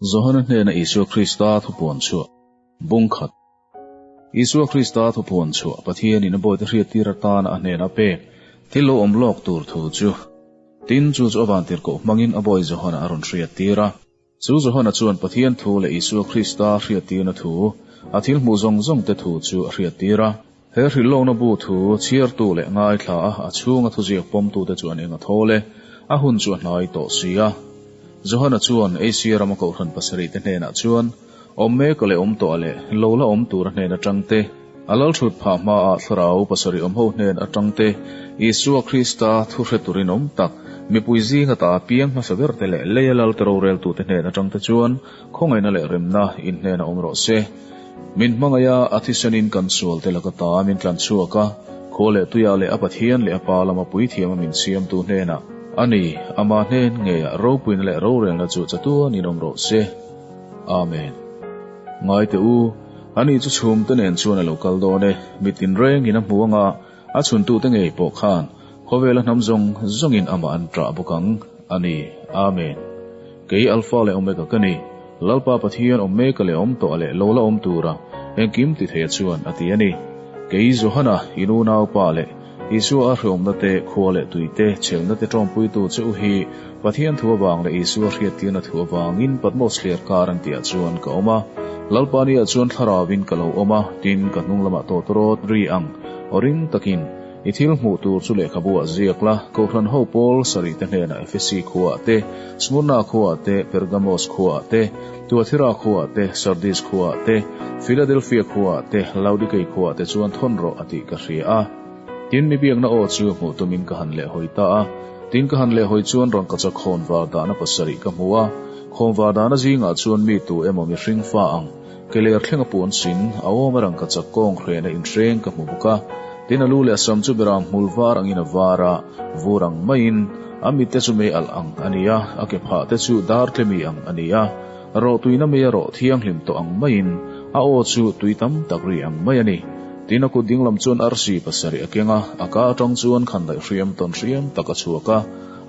Johana hnena Isua Krista thupuan chhuah, Bung khat. Isua Krista thupuan chhuah Pathianin a bawite hriattir atana a hnena pek thil lo awm lawk tur thu chu. Tin, chu chu a vantirhkoh hmangin a bawi Johana a rawn hriattir a. Chu Johana chuan Pathian thu leh Isua Krista hriattirna thu, a thil hmuh zawng zawng te thu chu a hriattir a. He hrilhlawkna bu thu chhiartu leh ngaithla a, a chhunga thuziak pawmtute chu an eng a thawl e, a hun chu a hnai tawh si a. Johana chuan Asia rama kohhran pasarihte hnenah chuan, Awm mek leh awm tawh leh lo la awm tura hnen atang te, a lal thut phah hmaah thlarau pasarih awm ho hnen atang te, Isua Krista thu hre turin awm tak, mipui zinga ta piang hmasa berte leh leia lalte roreltute hnen atang te chuan khawngaihna leh remna in hnenah awm rawh se. Min hmangaih a, a thisenin kan sual te laka ta min tlan chhuak a, khua leh tuiah leh a Pathian leh a Pa lama puithiama min siamtu hnenah, A ni, ama hnen ngeiah ropuina leh rorelna chu chatuanin awm rawh se. Amen. Ngai teh u, ani chu chhumte nen chuan a lo kal dawn e, mi tinrengin a hmu anga a chhuntute ngei pawh khan khawvela hnam zawng zawngin amah an ṭah bawk ang. A ni. Amen. Kei Alpha leh Omega ka ni, Lalpa Pathian awm mek leh awm tawh leh lo la awm tura engkim ti theia chuan a ti a ni. Kei Johana, in unaupa leh Isua a hreawmna te, khua leh tui te, chhelna te ṭawmpuitu che u hi Pathian thu avang leh Isua hriattirna thu avangin Patmos thliar kar an tihah chuan ka awm a. Lalpa niah chuan thlarauvin ka lo awm a, tin ka hnung lamah tawtawrawt ri ang aw ring takin I thil hmuh tur chu lehkhabu ah ziak la, Kohhran ho pawl sarih te hnenah Efesi khuaah te, Smurna khuaah te, Pergamos khuaah te, Tuathira khuaah te, Sardis khuaah te, Philadelphia khuaah te, Laodikei khuaah te chuan thawn rawh a tih ka hria a. Tin, mi biakna aw chu hmuh tumin ka han lehhawi ta a. Tin, ka han lehhawi chuan rangkachak khawnvar dahna pasarih ka hmu a. Khawnvar dahna zingah chuan mi tu emaw mihring fa ang, Ke ler thleng a puan sin, a awm a rangkachak kawng hrehna inhreng ka hmu bawk a. Tin, a lu leh a sam chu beram hmul var angin a var a, vur ang maiin. A mitte chu mei alh ang a ni a, a ke phah te chu dar tlemi ang a ni a. Rawhtuina mei a rawh thianghlim tawh ang maiin, a aw chu tui tam tak ri ang mai a ni. Tin, a kut dinglam chuan arsi pasarih a keng a, a ka atang chuan khandaih hriam tawn hriam tak a chhuak a,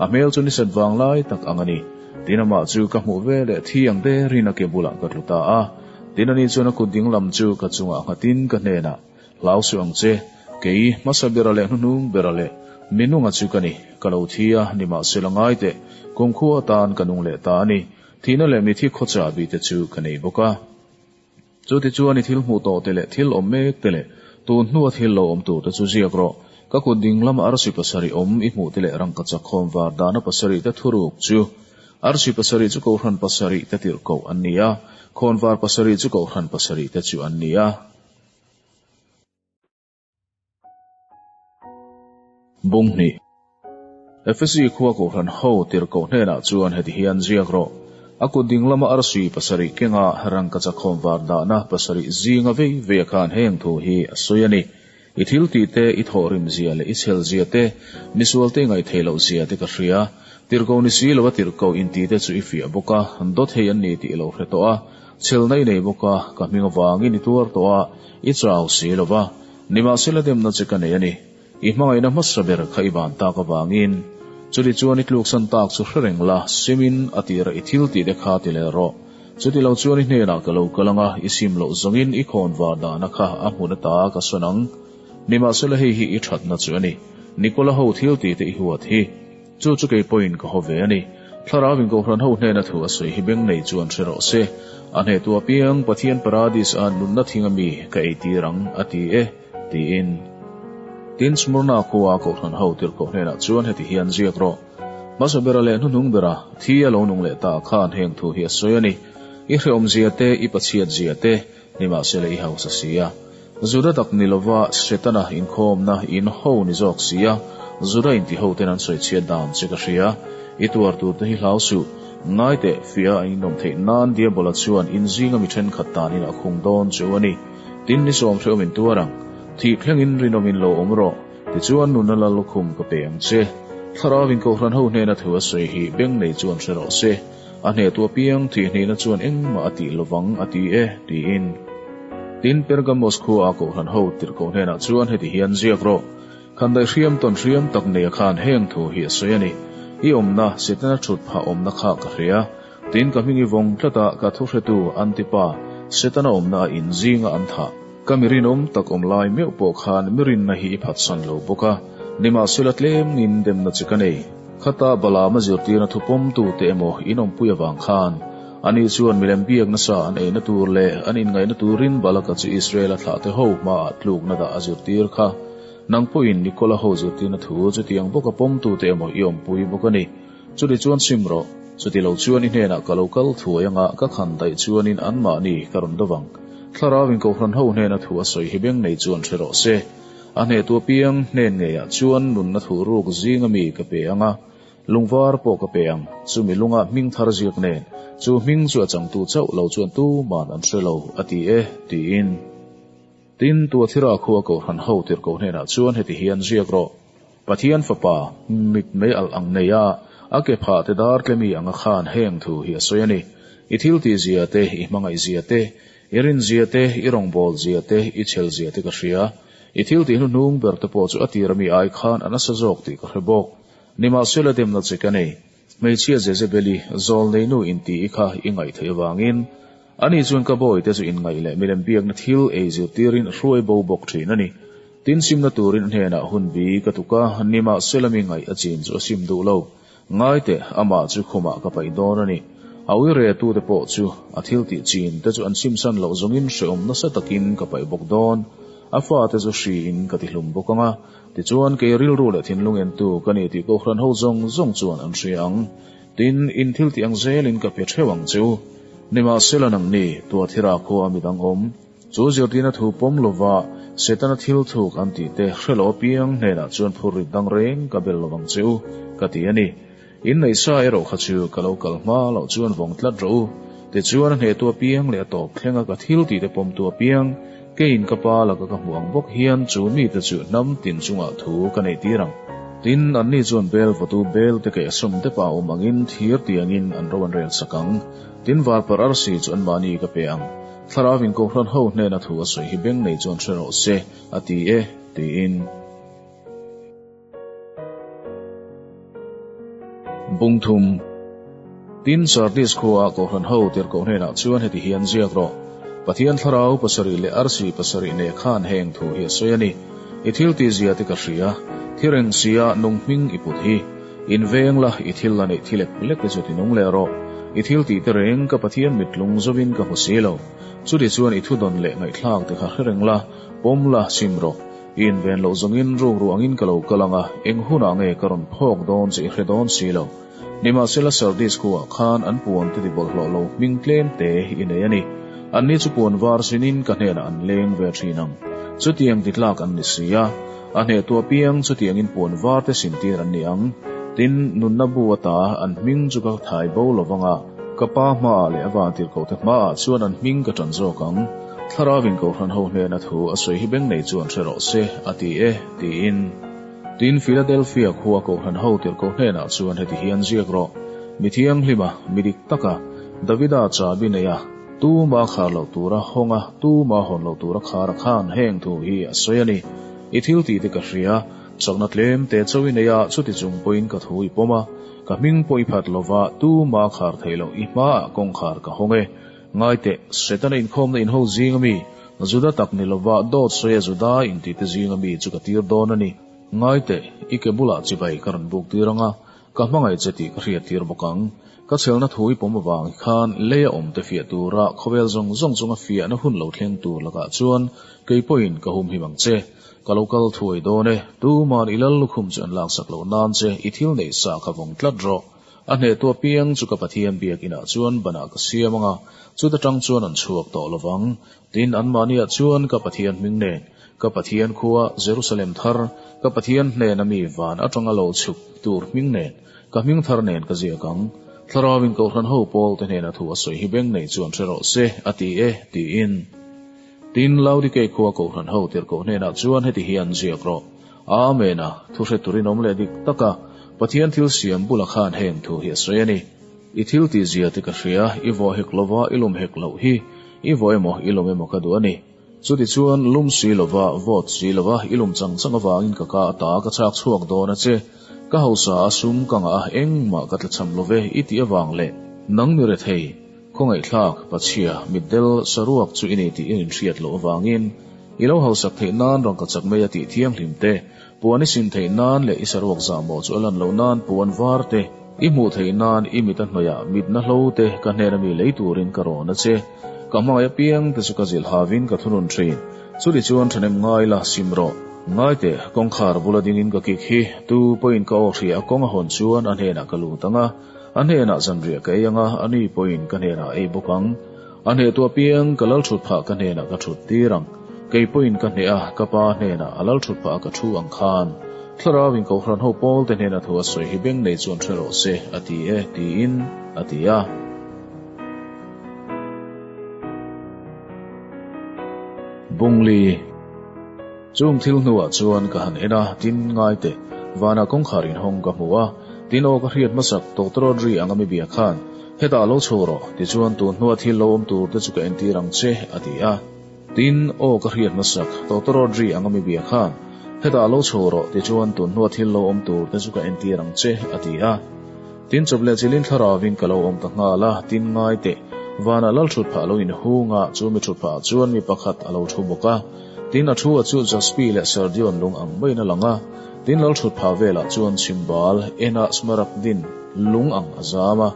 a hmel chu ni set vanglai tak ang a ni. Tin, amah chu ka hmuh ve leh thi ang derin a ke bulah ka tlu ta a. Tin, ani chuan a kut dinglam chu ka chungah nghatin ka hnenah, Hlau suh ang che, kei hmasa bera leh hnuhnung bera leh minunga chu ka ni, ka lo thi a, nimahsela ngai teh, kumkhua atan ka nung leh ta a ni, thihna leh mithi khawchah bite chu ka nei bawk a. Chutichuan i thil hmuh tawh te leh thil awm mek te leh tun hnua thil lo awm tur te chu ziak rawh. Ka kut ding lama arsi pasarih awm i hmuh te leh rangkachak khawm var dahna pasarih te thuruk chu. Arsi pasarih chu kohhran pasarih te tirhkoh an ni a, khawnvar pasarih chu kohhran pasarih te chu an ni a. Bung hnih. Efesi khua kohhran ho tirhkoh hnenah chuan heti hian ziak rawh, A kut ding lama arsi pasarih kenga rangkachak khawmvar dahna pasarih zinga vei vei a khan heng thu hi a sawi a ni. I thil tih te, i thawhrim zia leh i chhel zia te, misual te i ngaihtheih loh zia te ka hria. Tirhkoh ni si lova tirhkoh inti te chu i fiah bawk a, dawt hei an ni tih i lo hre tawh a. Chhelna i nei bawk a, ka hming avangin i tuar tawh a, i chau si lo va. Nimahsela demna che ka nei a ni. I hmangaihna hmasa ber kha i ban tak avangin. Chuti chuan i tluksan tak chu hre reng la, simin a tira i thil tih te kha ti leh rawh. Chuti lo chuan i hnenah ka lo kal ang a, i sim loh zawngin i khawn var dahna kha a hmun ata ka sawn ang. Nimahsela hei hi i thatna chu a ni. Nikola ho thil tih te i huat hi. Chu chu kei pawhin ka haw ve a ni. Thlarau in Kohhran ho hnena thu a sawi hi beng nei chuan hre rawh se. A hnehtu apiang Pathian Paradis a nunna thing a mi ka ei tir ang, a ti e, tiin. Tin, Smurna khua Kohhran ho tirhkoh hnenah chuan heti hian ziak rawh. Hmasa bera leh hnuhnung bera thi a lo nung leh ta khan heng thu hi a sawi a ni. I hrehawmzia te, i pathiatzia te, nimahsela i hausa si a. Juda tak ni lova Setana inkhawmna in ho ni zawk si a, Juda inti ho ten an sawi chhiat dan che ka hria. I tuar tur te hi hlau suh. Ngai teh, fiah a inawm theih nan Diabola chuan in zinga mi thenkhat tanin a khung dawn chu a ni. Tin, ni sawm hrehawm in tuar ang. Thih thlengin rinawmin lo awm rawh. Tichuan nunna lal lukhum ka pe ang che. Thlarau in Kohhran ho hnena thu a sawi hi beng nei chuan hre rawh se. A hnehtu apiang thihhnihna chuan engmah a tih lovang a ti e, tiin. Tin, Pergamos khua a Kohhran ho tirhkoh hnenah chuan heti hian ziak rawh, Khandaih hriam tawn hriam tak neia khan heng thu hi a sawi a ni. I awmna, Setana thut phah awmna kha ka hria. Tin, ka hming i vawng tlat a, ka thuhretu Antipa, Setana awmna a in zinga an thah. Ka mi rinawm tak awm lai meuh pawh khan mi rinna hi i phatsan lo bawk a, nimahsela tlemngin demna che ka nei. Khata Balaama zirtirna thupawmtute emaw in awmpui avang khan, ani chuan milem biak nasa an eina tur leh an inngaihna turin Balaka chu Israela thlahte ho hmaah tlukna dah a zirtir kha. Nang pawhin Nikola ho zirtirna thu chutiang bawka pawmtute emaw i awmpui bawk a ni. Chuti chuan sim rawh. Chuti lo chuan i hnenah ka lo kal thuai anga ka khan daih chuanin anmahni ka rawn dovang. Thlarau in Kohhran ho hnena thu a sawi hi beng nei chuan hre rawh se. A hnehtu apiang hnen ngeiah chuan nunna thuh ruk zinga mi ka pe anga, lungvar pawh ka pe ang. Chumi lunga hming thar ziak nen, chu hming chu a changtu chauh lo chuan tuman an hre lo, a ti e, tiin. Tin, Tuathira khua Kohhran ho tirhkoh hnenah chuan heti hian ziak rawh, Pathian Fapa, mit mei alh ang nei a, a ke phah te dar tlemi anga khan heng thu hi a sawi a ni. I thil tih zia te, i hmangaih zia te, i rin zia te, i rawngbâwl zia te, i chhel zia te ka hria. I thil tih hnuhnung ber te pawh chu a tir ami ai khan a nasa zawk tih ka hre bawk. Nimahsela demna che ka nei. Hmeichhia Jezebeli, zawlneinu inti i kha i ngaih theih avangin, ani chuan ka bawite chu inngaih leh milem biakna thil ei zirtirin a hruai bo bawk thin a ni. Tin simna turin a hnenah hun bi ka tuk a, nimahsela mi ngaih a chin chu a sim duh lo. Ngai teh, amah chu khumah ka paih dawn a ni. A uire tute pawh chu a thil tih chin te chu an simsan loh zawngin hrehawm nasa takin ka paih bawk dawn. A fate chu hriin ka tihlum bawk ang a. Tichuan, kei rilru leh thinlung entu ka ni tih Kohhran ho zawng zawng chuan an hria ang. Tin, in thil tih ang zelin ka pe theuh ang che u. Nimahsela nangni, Tuathira khua midang awm, chu zirtirna thu pawm lova Setana thil thuk an tih te hre lo apiang hnenah chuan phurrit dang reng ka bel lovang che u, ka ti a ni. Inneih sa erawh kha chu ka lo kal hma loh chuan vawng tlat rawh u. Tichuan a hnehtu apiang leh a tawp thlenga ka thil tihte pawmtu apiang, keiin ka pa laka ka hmuh ang bawk hian chu mite chu hnam tin chungah thu ka neih tir ang. Tin, anni chuan bel vawtu bel te keih a sawm depa a awm angin thir tiangin an ro an rel sak ang. Tin, varparh arsi chu anmahni ka pe ang. Thlarau in Kohhran ho hnena thu a sawi hi beng nei chuan hre rawh se, a ti e, tiin. Bung thum. Tin, Sardis khuaah Kohhran ho tirhkoh hnenah chuan heti hian ziak rawh, Pathian thlarau pasarih leh arsi pasarih neh khan heng thu hi a sawi a ni. I thil tih zia te ka hria, thi reng sia nung hming i put hi. In veng la, i thil la neih thi lek lek te chu ti nung leh rawh. I thil tih te reng ka Pathian mittlung zovin ka hmu si lo. Chuti chuan i thudawn leh ngaihthlak te kha hre reng la, pawm la, sim rawh. I inven loh zawngin ruk ruh angin ka lo kal ang a, eng hunah nge ka rawn phawk dawn che i hre dawn si lo. Nimahsela Sardis khuaah khan an puan te ti bawlhhlawh lo hming tlem te i nei a ni. Anni chu puan var sinin ka hnenah an leng ve thin ang. Chutiang ti tlak an ni si a, a hnehtu apiang chutiangin puan var te sintir an ni ang. Tin, nunna bu ata an hming chu ka thai bo lo vang a, ka pa hmaah leh a vantirhkohte hmaah chuan an hming ka ṭan zawk ang. Thlarau in Kohhran ho hnena thu a sawi hi beng nei chuan hre rawh se, a ti e, tiin. Tin, Philadelphia khua Kohhran ho tirhkoh hnenah chuan heti hian ziak rawh, Mi thianghlima, mi dik taka, Davida chabi neia, tuma khar loh tura hawnga, tuma hawn loh tura khar a khan heng thu hi a sawi a ni. I thil tih te ka hria, chakna tlem te chauh i nei a, chuti chung pawhin ka thu i pawm a, ka hming pawh i phat lova, tuma khar theih loh i hmaah kawngkhar ka hawng e. Ngai teh, Setana inkhawmna inho zing ami, Juda tak ni lova dawt sawi a Juda intihte zing ami chu ka tir dawn a ni. Ngai teh, i ke bulah chibai ka rawn buk tir ang a, ka hmangaih che tih ka hriat tir bawk ang. Ka chhelna thu i pawm avang hi khan leia awm te fiah tura khawvel zawng zawng chunga fiahna hun lo thleng tur lakah chuan kei pawhin ka humhim ang che. Ka lo kal thuai dawn e, tuman i lal lukhum chu an laksak loh nan che i thil neih sa kha vawng tlat rawh. A hnehtu apiang chu ka Pathian biakinah chuan banah ka siam ang a, chuta tang chuan an chhuak tawh lo vang. Tin, anmahniah chuan ka Pathian hming nen, ka Pathian khua Jerusalem thar, ka Pathian hnena mi van atanga lo chhuk tur hming nen, ka hming thar nen ka ziak ang. Thlarauin Kohhran ho pawlte hnena thu a sawi hi beng nei chuan hre rawh se, a ti e, tiin. Tin, Laodikei khua Kohhran ho tirhkoh hnenah chuan heti hian ziak rawh. Amen a, thu hre turin awm leh dik tak a, Pathian thil siam bula khan heng thu hi a sawi a ni. I thil tih zia te ka hria, i vawh hek lova i lum hek loh hi, i vawh emaw i lum emaw ka duh a ni. Chutichuan, lum si lova, vawt si lova, i lum chang chang avangin ka ka ata ka chak chhuak dawn a che. Ka hausa a sum ka ngah a, engmah ka tlachham love i tih avang leh. Nang mi rethei, khawngaihthlak, pachhia, mitdel, saruak chu i ni tih i inhriat loh avangin i lo hausak theih nan rangkachak mai a tih thianghlim te, puan i sin theih nan leh i saruak zahmawh chu a lan loh nan puan var te, i hmuh theih nan i mit a hnawihah mitna hlo te ka hnena mi lei turin ka rawn a che. Ka hmangaih apiang te chu ka zilh havin ka thunun thin. Chutichuan thahnem ngai la, sim rawh. Ngai teh, kawngkhar bula dingin ka kik hi, tu pawhin ka aw hria a kawng a hawn chuan a hnenah ka lut ang a, a hnenah zanriah ka ei ang a, a ni pawhin ka hnenah a ei bawk ang. A hnehtu apiang ka lal thut phah ka hnenah ka thut tir ang. Kei pawhin ka hneh a, ka pa hnenah a lal thut phah a ka thu ang khan. Thlarau in Kohhran ho pawl te hnena thu a sawi hi beng nei chuan hre rawh se, a ti e, tiin a ti a. Bungli. Chung thil hnuah chuan ka han en a, tin ngai teh, vanah kawngkhar inhawng ka hmu a, tin aw ka hriat hmasak Doctor Audrey anga mi bia khan, Hetah lo chho rawh, tichuan tun hnua thil lo awm tur te chu ka entir ang che, a ti a. Tin, aw ka hriat hmasak Doctor Audrey anga mi bia khan, Hetah lo chho rawh, tichuan tun hnua thil lo awm tur te chu ka entir ang che, a ti a. Tin chawp leh chilin thlaravin ka lo awm ta nghal a, tin ngai teh, vanah lal thut phah lo inhung a, chu mi thut phah ah chuan mi pakhat a lo thu bawk a. Tin a thu a chu Jaspi leh Sardion lung ang maiin a lang a, tin lal thut phah velah chuan chhimbal, enah smaragdin lung ang a zam a,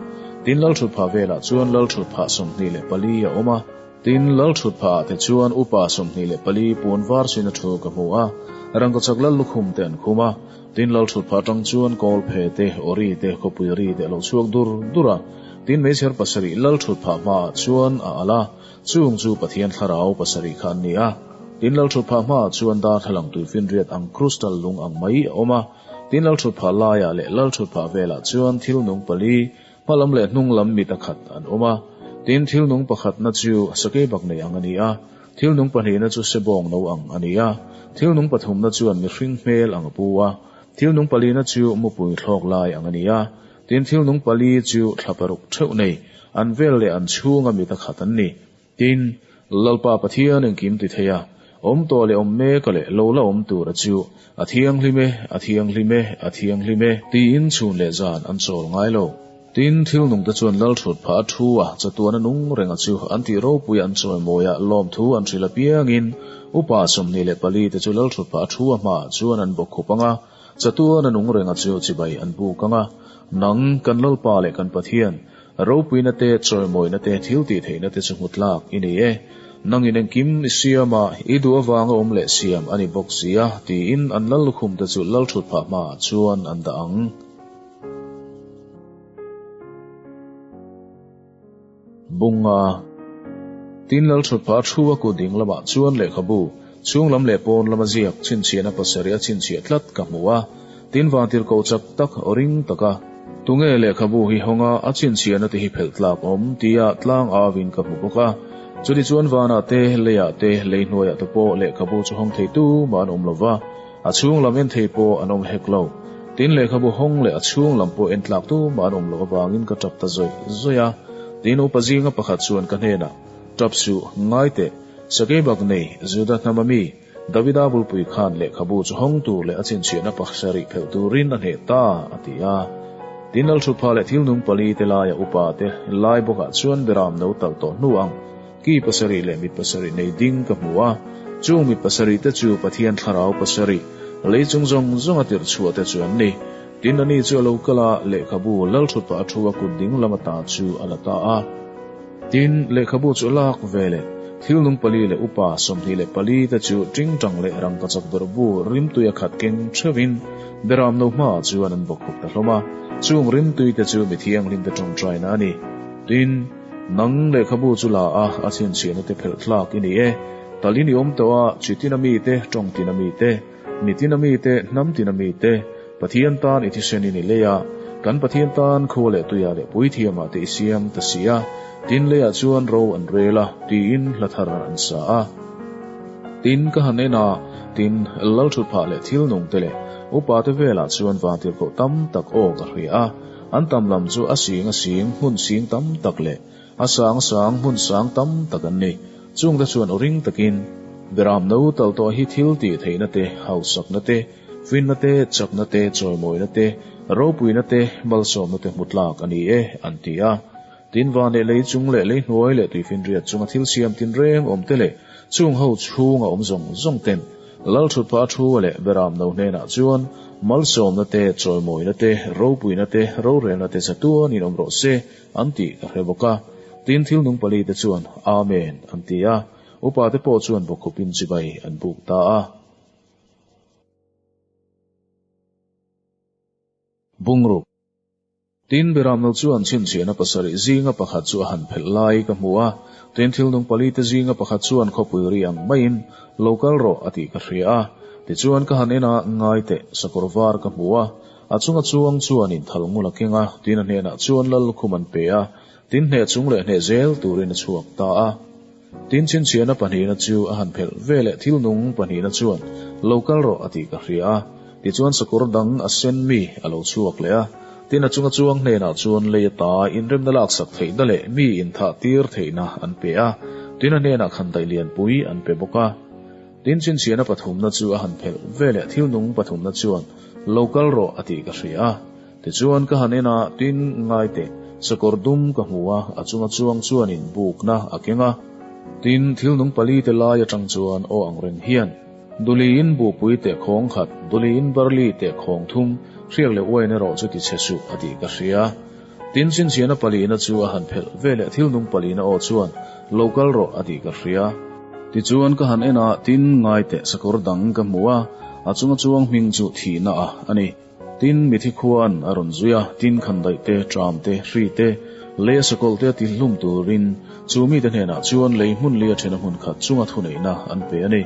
tin lal thut phah velah chuan lal thut phah 24 a awm a. Tin, lal thut phah ah te chuan upa 24 puan var sin a thu ka hmu a, rangkachak lal lukhum te an khum a. Tin, lal thut phah atang chuan kawl phe te, awri te, khawpui ri te a lo chhuak dur dur a. Tin, meichher pasarih lal thut phah hmaah chuan a alh a, chung chu Pathian thlarau pasarih kha an ni a. Tin, lal thut phah hmaah chuan darthlalang tuifinriat ang crystal lung ang mai a awm a. Tin, lal thut phah laiah leh lal thut phah velah chuan thil nung pali, Hma lam leh hnung lam mit a khat an awm a, tin thil nung pakhatna chu sakei bak nei ang a ni a, thil nung pahnihna chu sebawng no ang a ni a, thil nung pathumna chuan mihring hmel ang a pu a, thil nung palina chu mupui thlawk lai ang a ni a, tin thil nung pali chu thla paruk theuh nei, an vel leh an chhunga mit a khat an ni. Tin, Lalpa Pathian engkim ti thei a, awm tawh leh awm mek a leh lo la awm tur a chu, a thianghlim e, a thianghlim e, a thianghlim e, tiin chhun leh zan an chawl ngai lo. Tin, thil nungte chuan lal thut phah a thu a, chatuan a nung reng a chu, an tih ropui an chawimawi a, lawmthu an hrilh apiangin, upa 24 te chu lal thut phah a thu a hmaah chuan an bawk khup ang a, chatuan a nung reng a chu chibai an buk ang a. Nang, kan Lalpa leh kan Pathian, Ropuina te, chawimawina te, thil tih theihna te chu hmu tlak i ni e. Nangin engkim i siam a, i duh avanga awm leh siam a ni bawk si a, tiin an lal lukhum te chu lal thut phah hmaah chuan an dah ang. Bunga. Tin lal thut phah thu a kut ding lamah chuan lehkhabu, chhung lam leh pawn lama ziak chhinchhiahna pasarih a chhinchhiah tlat ka hmu a. Tin vantirhkoh chak tak aw ring taka, Tunge lehkhabu hi hawnga a chhinchhiahna te hi phelh tlak awm? tia tlang auin ka hmu bawk a. Chutichuan vanah te, leiah te, lei hnuaiah te pawh lehkhabu chu hawng thei tumah an awm lo va, a chhung lam en thei pawh an awm hek lo. Tin lehkhabu hawng leh a chhung lam pawh en tlak tumah an awm loh avangin ka tap ta zawih zawih a. Tin upa zinga pakhat chuan ka hnenah, Tap suh, ngai teh, sakei bak nei, Juda hnama mi, Davida bulpui khan lehkhabu chu hawng tur leh a chhinchhiahna pasarih phelh turin a hneh ta, a ti a. Tin Lalthutpha leh thil nung pali te laia upa te lai bawkah chuan beram no talh tawh hnu ang ki pasarih leh mit pasarih nei ding ka hmu a. Chung mit pasarih te chu Pathian thlarau pasarih, lei chung zawng zawnga tirh chhuah te chu an ni. Tin ani chu a lo kal a, lehkhabu Lalthutpha a thu a kut ding lam ata chu a la ta a. Tin, lehkhabu chu a lak ve leh, thil nung pali leh upa 24 te chu tingtang leh rangkachak dawrhbu rimtui a khat keng theuhin beram no hmaah chuan an bawkkhup ta hlawm a, chung rimtui te chu mi thianghlim te tawngtaina a ni. Tin, nang lehkhabu chu la a, a chhinchhiahna te phelh thlak i ni e. Talin i awm tawh a, chi tina mite, tawng tina mite, Mi tina mite, hnam tina mite, Pathian tan i thisen in i lei a, kan Pathian tan khua leh tuia leh puithiamah te i siam ta si a, tin leiah chuan ro an rel a, tiin hla thar an sa a. Tin ka han en a, tin Lalthutphah leh thil nung te leh upa te velah chuan vantirhkoh tam tak aw ka hria a, an tam lam chu a sing a sing hmun sing tam tak leh A sang sang hmun sang tam tak an ni. Chungte chuan aw ring takin, Beram no tal tawh hi thil tih theihna te, hausakna te, finna te, chakna te, chawimawina te, ropuina te, malsawmna te hmu tlak a ni e, an ti a. Tin, van leh lei chung leh lei hnuai leh tuifinriat chunga thil siam tinreng awm te leh chung ho chhunga awm zawng zawng ten Lalthutpha a thu leh Beram no hnenah chuan malsawmna te, chawimawina te, ropuina te, rorelna te chatuanin awm rawh se an tih ka hre bawk a. Tin, thil nung palite chuan Amen an ti a, upate pawh chuan bawkhupin chibai an buk ta a. Bungruk. Tin, Beramno chuan chhinchhiahna pasarih zinga pakhat chu a han phelh lai ka hmu a, tin thil nung palite zinga pakhat chuan khawpui ri ang maiin, Lo kal rawh, a tih ka hria a. Tichuan ka han en a, ngai teh, sakawr var ka hmu a, a chunga chuang chuanin thal ngul a keng a, tin a hnenah chuan lal khum an pe a, tin hneh chung leh hneh zel turin a chhuak ta a. Tin chhinchhiahna pahnihna chu a han phelh veleh thil nung pahnihna chuan lo kal rawh a tih ka hria a, tichuan sakawr dang a sen mi a lo chhuak leh a, tin a chunga chuang hnenah chuan lei ata inremna laksak theihna leh mi inthah tir theihna an pe a, tin a hnenah khandaih lianpui an pe bawk a. Tin chhinchhiahna pathumna chu a han phelh veleh thil nung pathumna chuan lo kal rawh a tih ka hria a. Tichuan ka han en a, tin, ngai teh, sakawr dum ka hmu a, a chunga chuang chuanin bukna a keng a. Tin, thil nung pali te lai atang chuan aw ang reng hian, Duliin buhpui teh khawng khat, duliin barli teh khawng thum, hriak leh uain erawh chu ti chhe suh, a tih ka hria. Tin, chhinchhiahna palina chu a han phelh veleh thil nung palina aw chuan, Lo kal rawh, a tih ka hria. Tichuan ka han en a, tin, ngai teh, sakawr dang ka hmu a, a chunga chuang hming chu thihna a a ni. Tin, mithi khuan a rawn zui a, tin khandaih te, tram te, hri te, lei a sakawlh te a ti hlum turin chu mite hnenah chuan lei hmun li a ṭhena hmun khat chunga thuneihna an pe a ni.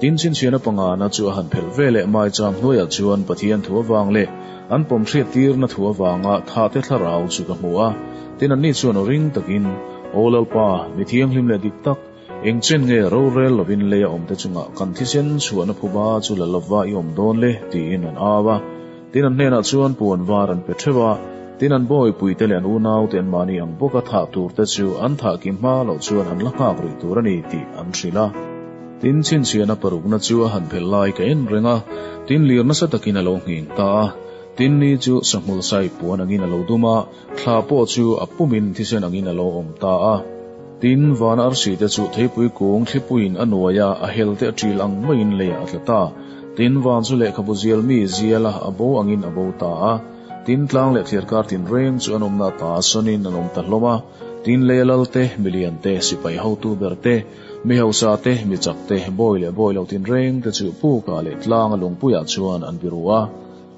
Tin, chhinchhiahna pangana chu a han phelh ve leh maicham hnuaiah chuan Pathian thu avang leh an pawm hriattirna thu avanga thahte thlarau chu ka hmu a. Tin, anni chuan aw ring takin, Aw Lalpa, mi thianghlim leh dik tak, Eng chen nge rorel lovin lei a awmte chungah kan thisen chhuahna phuba chu la lova i awm dawn le? tiin an au a. Tin an hnenah chuan puan var an pe theuh a, tin an bawipuite leh an unaute anmahni ang bawka thah turte chu an thah kim hma loh chuan an la nghak rih tur a ni tih an hrilh a. Tin chhinchhiahna parukna chu a han phelh lai ka en reng a, tin lir nasa takin a lo nghing ta a. Tin ni chu sahmul sai puan angin a lo dum a, Thla pawh chu a pumin thisen angin a lo awm ta a. Tin, van arsi te chu theipui kung thlipuiin a nuai a, a hel te a ṭil ang maiin leiah a tla ta. Tin, van chu lehkhabu zial mi ziala a bo angin a bo ta a. Tin, tlang leh thliarkar tinreng chu an awmna ata sawnin an awm ta hlawm a. Tin, lei a lal te, milian te, sipai hotu ber te, mi hausa te, mi chak te, bawi leh bawi lo tinreng te chu pukah leh tlanga lungpuiah chuan an biru a.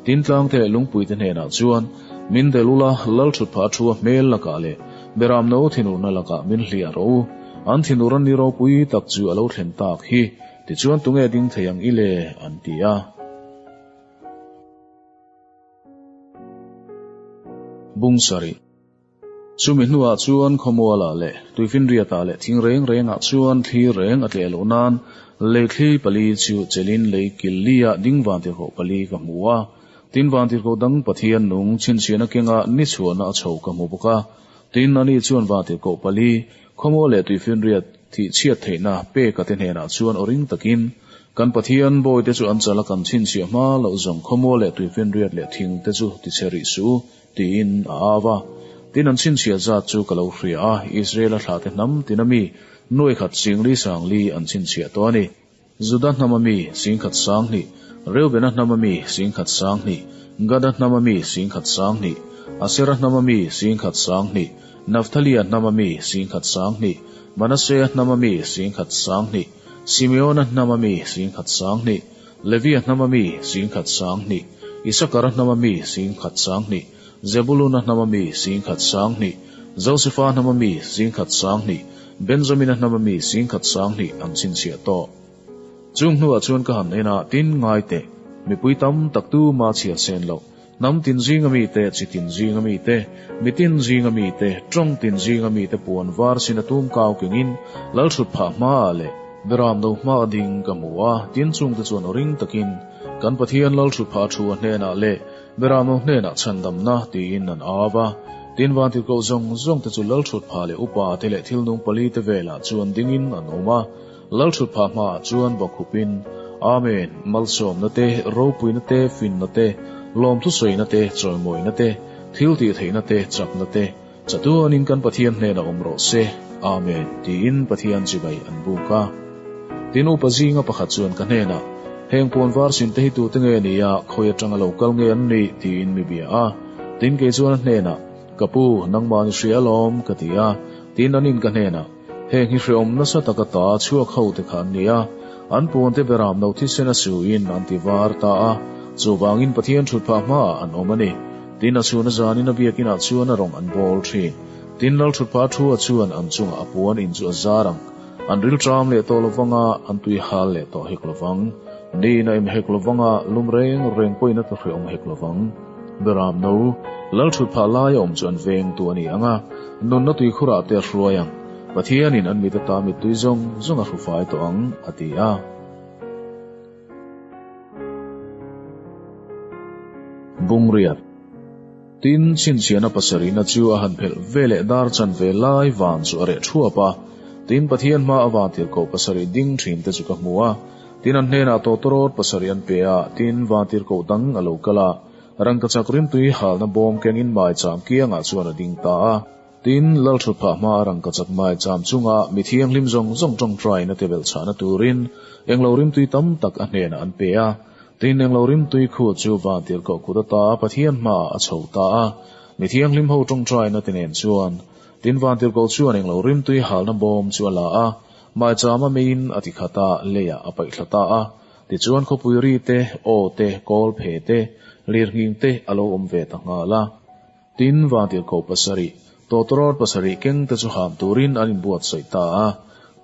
Tin tlangte leh lungpuite hnenah chuan, Min del ula, lal thutphah a thu a hmel lakah leh Beramno thinurna lakah min hliah rawh u. An thinur an ni ropui tak chu a lo thlen tak hi, tichuan tunge ding thei ang i le? an ti a. Bung sarih. Chumi hnuah chuan khawmualah leh tuifinriatah leh thing reng rengah chuan thli reng a tleh loh nan lei thli pali chu chelin lei kil lia ding vantirhkoh pali ka hmu a. Tin vantirhkoh dang Pathian nung chhinchhiahna kenga ni chhuahna a chho ka hmu bawk a. Tin ani chuan vantirhkoh pali khawmual leh tuifinriat thih chhiat theihna peka te hnenah chuan aw ring takin, Kan Pathian bawite chu an chala kan chhinchhiah hma loh zawng khawmual leh tuifinriat leh thing te chu tichhe rih suh u, Tiin a au a. Tin an chhinchhiah zat chu ka lo hria a, Israel-a thlahte hnam tina mi nuai khat singli sangli an chhinchhiah tawh a ni. Juda hnama mi singkhat sanghnih, Reubena hnama mi singkhat sanghnih, Gada hnama mi singkhat sanghnih, Asera hnama mi singkhat sanghnih, Nafthalia hnama mi singkhat sanghnih, Manasea hnama mi singkhat sanghnih, Simeona hnama mi singkhat sanghnih, Levia hnama mi singkhat sanghnih, Isakara hnama mi singkhat sanghnih, Zebuluna hnama mi singkhat sanghnih, Josefa hnama mi singkhat sanghnih, Benjamina hnama mi singkhat sanghnih an chhinchhiah tawh. Chung hnuah chuan ka han en a, tin ngai teh, mipui tam tak tu ma chhiar sen loh, hnam tin zinga mi te, chi tin zinga mi te, mi tin zinga mi te, tawng tin zinga mi te puan var sin a tum kau kengin Lalthut phah hmaah leh Beram no hma a ding ka hmu a, tin chungte chuan aw ring takin, Kan Pathian Lalthut phah thu a hnenah leh Beram no hnenah chhandamna tiin an au a. Tin vantirhkoh zawng zawngte chu Lalthut phah leh upa te leh thilnung pali te velah chuan dingin an awm a. Lalthut phah hmaah chuan bawkhupin, Amen, malsawmna te, ropuina te, finna te, lawmthusawina te, chawimawina te, thiltihtheihna te, chakna te, Chatuanin kan Pathian hnenah awm rawh se. Amen, tiin Pathian chibai an buk a. Tin, upa zinga pakhat chuan ka hnenah, Heng puan var sin te hi tute nge ni a, khawi atanga lo kal nge an nih? tiin mi bia a. Tin, kei chuan a hnenah, Ka pu, nangmah ni hria alawm, ka ti a. Tin, an in ka hnenah, Heng hi hreawm nasa taka ta chhuak ho te kha an ni a, an puante beram no thisen a suin an ti var ta a, chuvangin Pathian thutphah hmaah an awm a ni. Tin, a chhun a zanin a biakinah chuan a rawng an bawl thin. Tin, lal thutphah thu a chuan an chungah a puan in chu a zar ang. An rilṭam leh tawh lovang a, an tui hal leh tawh hek lovang. Niin a em hek lovang a, lum reng reng pawhin a ta hreawm hek lovang. Beram no, lal thutphah laia awm chu an vengtu a ni ang a, nunna tuikhurah te a hruai ang. Pathianin an mit ata mittui zawng zawng a hrufai tawh ang, a ti a. Bungriat. Tin, chhinchhiahna pasarihna chu a han phelh ve leh dar chanve lai van chu a reh thuap a. Tin, Pathian hma a vantirhkoh pasarih ding thin te chu ka hmu a. Tin, an hnenah tawtawrawt pasarih an pe a, tin, vantirhkoh dang a lo kal a. Rangkachak rimtui halna bawm kengin maicham kiangah chuan a ding ta a. Tin, Lalthutphah hma a rangkachak maicham chunga mi thianghlim zawng zawng tawngtaina te belhchhahna turin englo rimtui tam tak a hnenah an pe a. Tin, englo rimtui khu chu vantirhkoh kut ata Pathian hmaah a chho ta a. Mi thianghlim ho tawngtaina te nen chuan. Tin, vantirhkoh chuan englo rimtui halna bawm chu a la a, maichama meiin a ti khat a, leiah a paihthla ta a. Tichuan khawpui ri te, aw te, kawl phe te, lirnghing te a lo awm ve ta nghal a. Tin, vantirhkoh pasarih, tawtawrawt pasarih keng te chu ham turin an inbuatsaih ta a.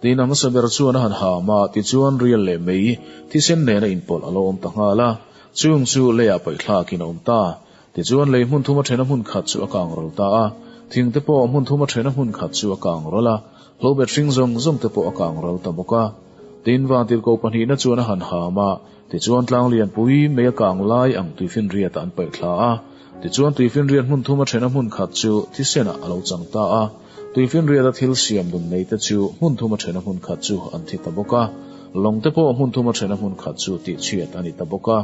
Tin, a hmasa ber chuan a han ham a, tichuan rial leh mei, thisen nena inpawlh a lo awm ta nghal a. Chung chu leiah paihthlakin a awm ta. Tichuan lei hmun thuma thena hmun khat chu a kang ral ta a, thing te pawh hmun thuma thena hmun khat chu a kang ral a, hlobet hring zawng zawng te pawh a kang ral ta bawk a. Tin, vantirhkoh pahnihna chuan a han ham a, tichuan tlang lianpui mei a kang lai ang tuifinriatah an paihthla a. Tichuan tuifinriat hmun thuma thena hmun khat chu thisenah a lo chang ta a, tuifinriata thil siam nun nei te chu hmun thuma thena hmun khat chu an thi ta bawk a, lawng te pawh hmun thuma thena hmun khat chu tihchhiat a ni ta bawk a.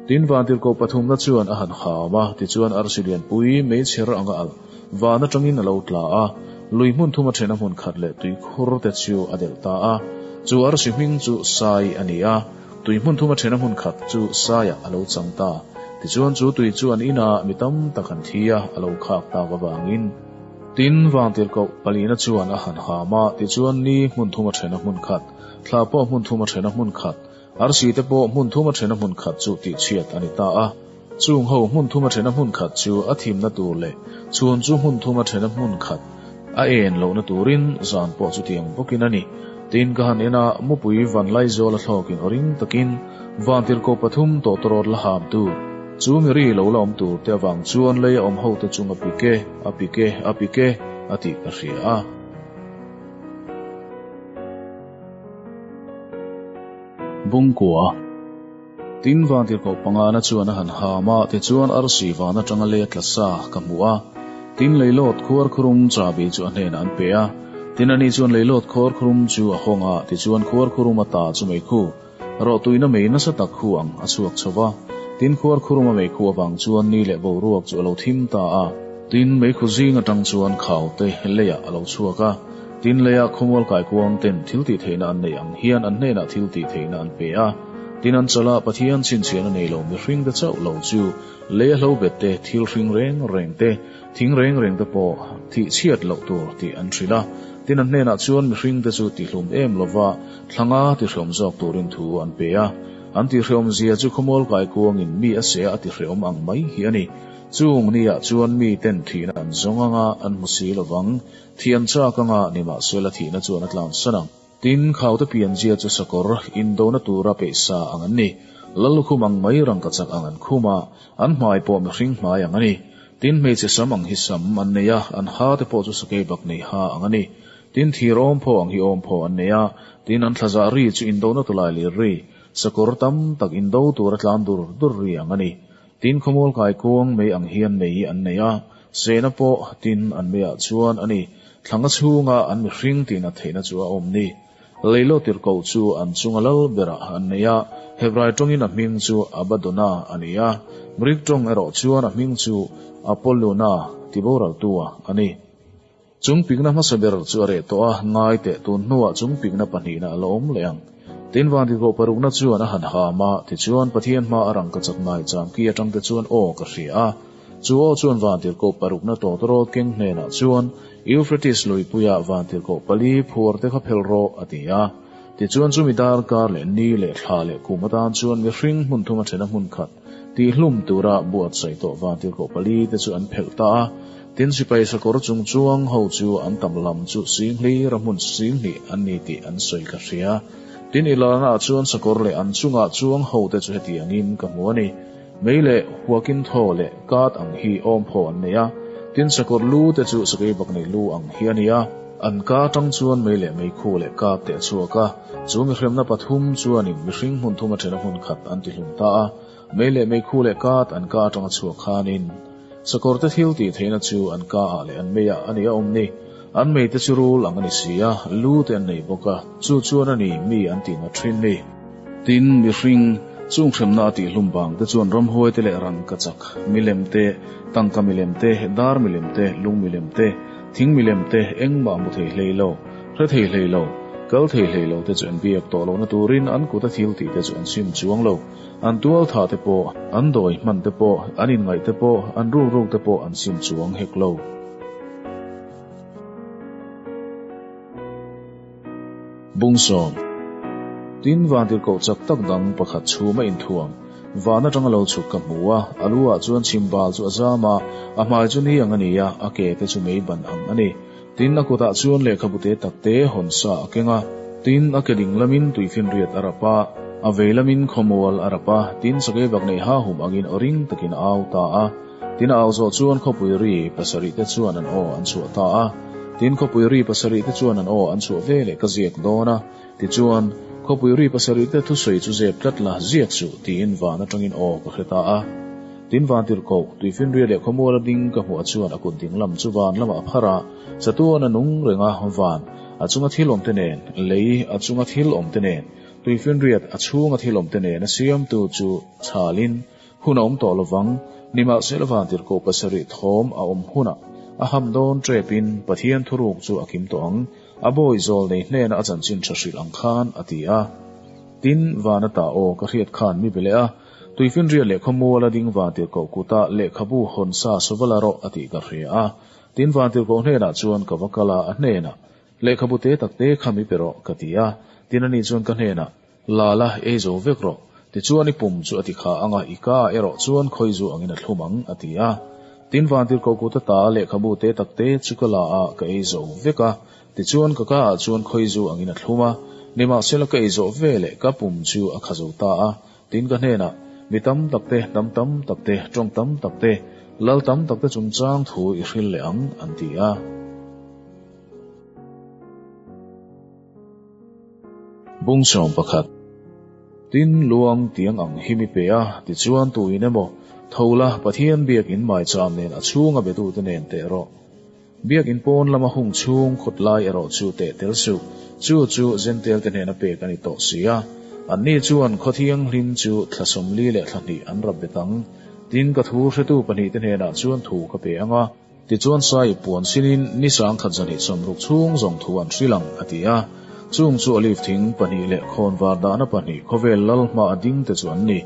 Tin, vantirhkoh pathumna chuan a han ham a, tichuan arsi lianpui meichher anga alh van atangin a lo tla a, lui hmun thuma thena hmun khat leh tuikhur te chu a delh ta a. Chu arsi hming chu Sai a ni a, tui hmun thuma thena hmun khat chu Saiah a lo chang ta. Tichuan chu tui chu an inah mi tam tak an thi a, a lo khak tak avangin. Tin, vantirhkoh palina chuan a han ham a, tichuan ni hmun thuma thena hmun khat, thla pawh hmun thuma thena hmun khat, Arsi te pawh hmun thuma thena hmun khat chu tihchhiat a ni ta a. Chung ho hmun thuma thena hmun khat chu a thimna tur leh chhun chu hmun thuma thena hmun khat a en lohna turin zan pawh chutiang bawkin a ni. Tin, ka han en a, mupui van laizawl a thlawkin aw ring takin vantirhkoh pathum tawtawrawt la ham tur, chu mi ri lo la awm tur te avang chuan lei a awm hote chung a pik e, a pik e, a pik e, a tih ka hria a. Bungkua. Tin, vantirhkoh pangana chuan a han ham a, tichuan arsi van atanga lei a tla sa ka hmu a. Tin, leilawt khuar khurum chabi chu a hnenah an pe a. Tin, ani chuan leilawt khuar khurum chu a hawng a, tichuan khuar khurum ata chu meikhu, rawhtuina mei nasa tak khu ang a chhuak chho va. Tin, khuar khuruma meikhu avang chuan ni leh boruak chu a lo thim ta a. Tin, meikhu zing atang chuan khau te leiah a lo chhuak a. Tin, leia khawmual kaikuang ten thil tih theihna an neih ang hian an hnenah thil tih theihna an pe a. Tin, an chawlh a, Pathian chhinchhiahna nei lo mihring te chauh lo chu leia hlo bet te, thil hring reng reng te, thing reng reng te pawh thih chhiat loh tur tih an hrilh a. Tin, an hnenah chuan mihring te chu tihlum em lova thlanga tihrehawm zawk turin thu an pe a. An tihrehawm zia chu khawmual kaikuangin mi a se a tihrehawm ang mai hi a ni. Chung niah chuan mi ten thihna an zawng anga an hmu si lovang. Thian chak anga nimahsela thihna chuan a tlansan ang. Tin, khaute pianzia chu sakawr indona tura peihsa ang an ni. Lal lukhum ang mai rangkachak ang an khum a, an hmai pawh mihring hmai ang a ni. Tin, hmeichhe sam ang hi sam an nei a, an ha te pawh chu sakei bak nei ha ang a ni. Tin, thir awmphaw ang hi awmphaw an nei a, tin, an thlazah ri chu indona tulai lir ri, sakawr tam tak indo tura tlan dur dur ri ang a ni. Tin, khawmual kaikuang mei ang hian mei an nei a, sehna pawh tin an meiah chuan a ni. Thlanga chhunga an mihring tihna theihna chu a awm ni. Leilo tirhkoh chu an chunga lal berah an nei a, Hebrai tawngin a hming chu Abaddona a ni a, Greek tawng erawh chuan a hming chu Apolluna tiboraltu-a a ni. Chung pikna hmasa ber chu a reh tawh a, ngai teh tun hnuah chung pikna pahnihna a la awm leh ang. Tin, Vantirhkoh parukna chuan a han ham a, tichuan Pathian hma a rangka chak ngai chamki atangte chuan aw ka hria a. Chu aw chuan Vantirhkoh parukna tawtawrawt keng hnenah chuan, Euphrates luipuia Vantirhkoh pali phuar te kha phelh rawh, a ti a. Tichuan chumi darkar leh ni leh thla leh kum atan chuan mihring hmun thuma thena hmun khat tihhlum tura buatsaih tawh Vantirhkoh pali te chu an phelh ta a. Tin, sipai sakawr chung chuang ho chu an tam lam chu singhlira hmun singhnih an ni tih an sawi ka hria. Tin, i lalnaah chuan sakawr leh an chungah chuang ho te chu hetiangin ka hmu a ni. Mei leh huakin thaw leh kat ang hi awmphaw an nei a, tin sakawr lu te chu sakei bak nei lu ang hi a ni a. An ka atang chuan mei leh meikhu leh kat te a chhuak a, chu mihremna pathum chuanin mihring hmun thum a thena hmun khat an ti hlum ta a, mei leh meikhu leh kat an ka atang a chhuak khanin sakawr te thil tih theihna chu an ka ah leh an mei ah a ni a awm ni. An mei te chu rul ang a ni si a, lu te an nei bawk a, chu chuan a ni mi an tih ngat thin ni. Tin, mihring, chung hremna a tihhlum vang te chuan ramhuai te leh rangka chak, milem te, tangka milem te, dar milem te, lung milem te, thing milem te, engmah hmu thei hlei lo, hre thei hlei lo, kal thei hlei lo te chu an biak tawh lohna turin an kut a thil tih te chu an sim chuang lo. An tual thah te pawh, an dawi hman te pawh, an inngaih te pawh, an ruk ruk te pawh an sim chuang hek lo. Bungsawm. Tin, vantirhkoh chak tak dang pakhat chhum a inthuam. Van atanga lo chhuk ka hmu a, a lu ah chuan chhimbal chu a zam a, a hmai chu ni ang a ni a, a ke te chu mei ban ang a ni. Tin, a kutah chuan lehkhabu te tak te hawn sa a keng a. Tin, a ke ding lamin tuifinriat a rap a, a vei lamin khawmual a rap a, tin, sakei vak nei ha hum angin aw ring takin a au ta a. Tin a au zawh chuan khawpui ri pasarih te chuan an aw an chhuah ta a. Tin khawpui ri pasarih te chuan an aw an chhuah ve leh ka ziak dawn a. Tichuan, khawpui ri pasarih te thusawi chu zep tlat la, ziak suh, tiin van atangin aw ka hre ta a. Tin van tirhkoh, tuifinria leh khawmuala ding ka hmuh chuan a kut ding lam chu van lamah a phar a, chatuan a nung reng a, van, a chunga thil awm te nen, lei, a chunga thil awm te nen, tuifinriat, a chhunga thil awm te nen a siamtu chu chhalin, Hun a awm tawh lovang, nimahsela vantirhkoh pasarih thawm a awm hunah a ham dawn ṭepin Pathian thuruk chu a kim tawh ang, a bawi zawl nei hnena a chanchin ṭha hrilh ang khan a ti a. Tin, van ata aw ka hriat khan mi be leh a, Tuifinriat leh khawmuala ding vantirhkoh kuta lehkhabu hawn sa saw la rawh a tih ka hria a. Tin, vantirhkoh hnenah chuan ka va kal a, a hnenah, Lehkhabu te tak te kha mi pe rawh ka ti a. Tin, ani chuan ka hnenah, La la, ei zo vek rawh. Tichuan i pum chu a ti kha ang a, i ka erawh chuan khawi zu angin a thlum ang, a ti a. Tin, vantirhkoh kut ata lehkhabu te tak te chu ka la a, ka ei zo vek a. Tichuan ka ka ah chuan khawi zu angin a thlum a, nimahsela ka ei zawh veleh ka pum chu a kha zo ta a. Tin, ka hnenah, Mi tam tak te, hnam tam tak te, tawng tam tak te, lal tam tak te chungchang thu i hril leh ang, an ti a. Bungsawm pakhat. Tin, luang tiang ang hi mi pe a, tichuan tuin emaw, Tho la, Pathian biakin maicham nen a chhunga betute nen teh rawh. Biakin pawn lama hung chhung khawt lai erawh chu teh tel suh, chu chu Zentelte hnena pek a ni tawh si a. Anni chuan khaw thianghlim chu thla 40 leh thla hnih an rap bet ang. Tin, ka thu hretu pahnihte hnenah chuan thu ka pe ang a. Tichuan Sai puan sinin ni sangkhat zahnih sawmruk chhung zawng thu an hrilh ang, a ti a. Chung chu olive thing pahnih leh khawnvar dahna pahnih khawvel lal hma a ding te chu an ni.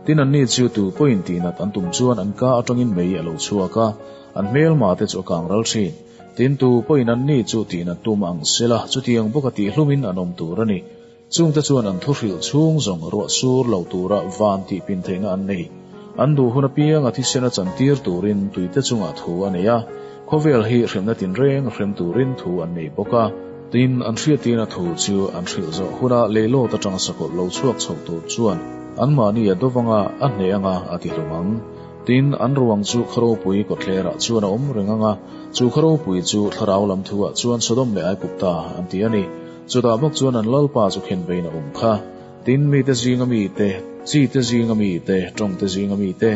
Tin anni chu tu pawhin tihnat an tum chuan an ka atangin mei a lo chhuak a, an hmelma te chu a kang ral thin. Tin tu pawhin anni chu tihnat tum ang sela, chutiang bawka tihhlumin an awm tur a ni. Chungte chuan an thuhrilh chhung zawng ruah sur lo tura van tih pin theihna an nei. An duh hun apianga thisen a chantir turin tuite chungah thu a nei a, khawvel hi hremna tinreng a hrem turin thu an nei bawk a. Tin, an hriattirna thu chu an hrilh zawh huna leilawt atanga sakawlh lo chhuak chho tur chuan anmahni a dawv anga, a hneh anga a ti hlum ang. Tin, an ruang chu khaw ropui kawtthlerah chuan a awm reng anga, chu khaw ropui chu thlarau lam thuah chuan Sodom leh Aigupta an ti a ni. Chutah bawk chuan an Lalpa chu khenbein a awm kha. Tin, mite zinga mite, chite zinga mite, tawngte zinga mite,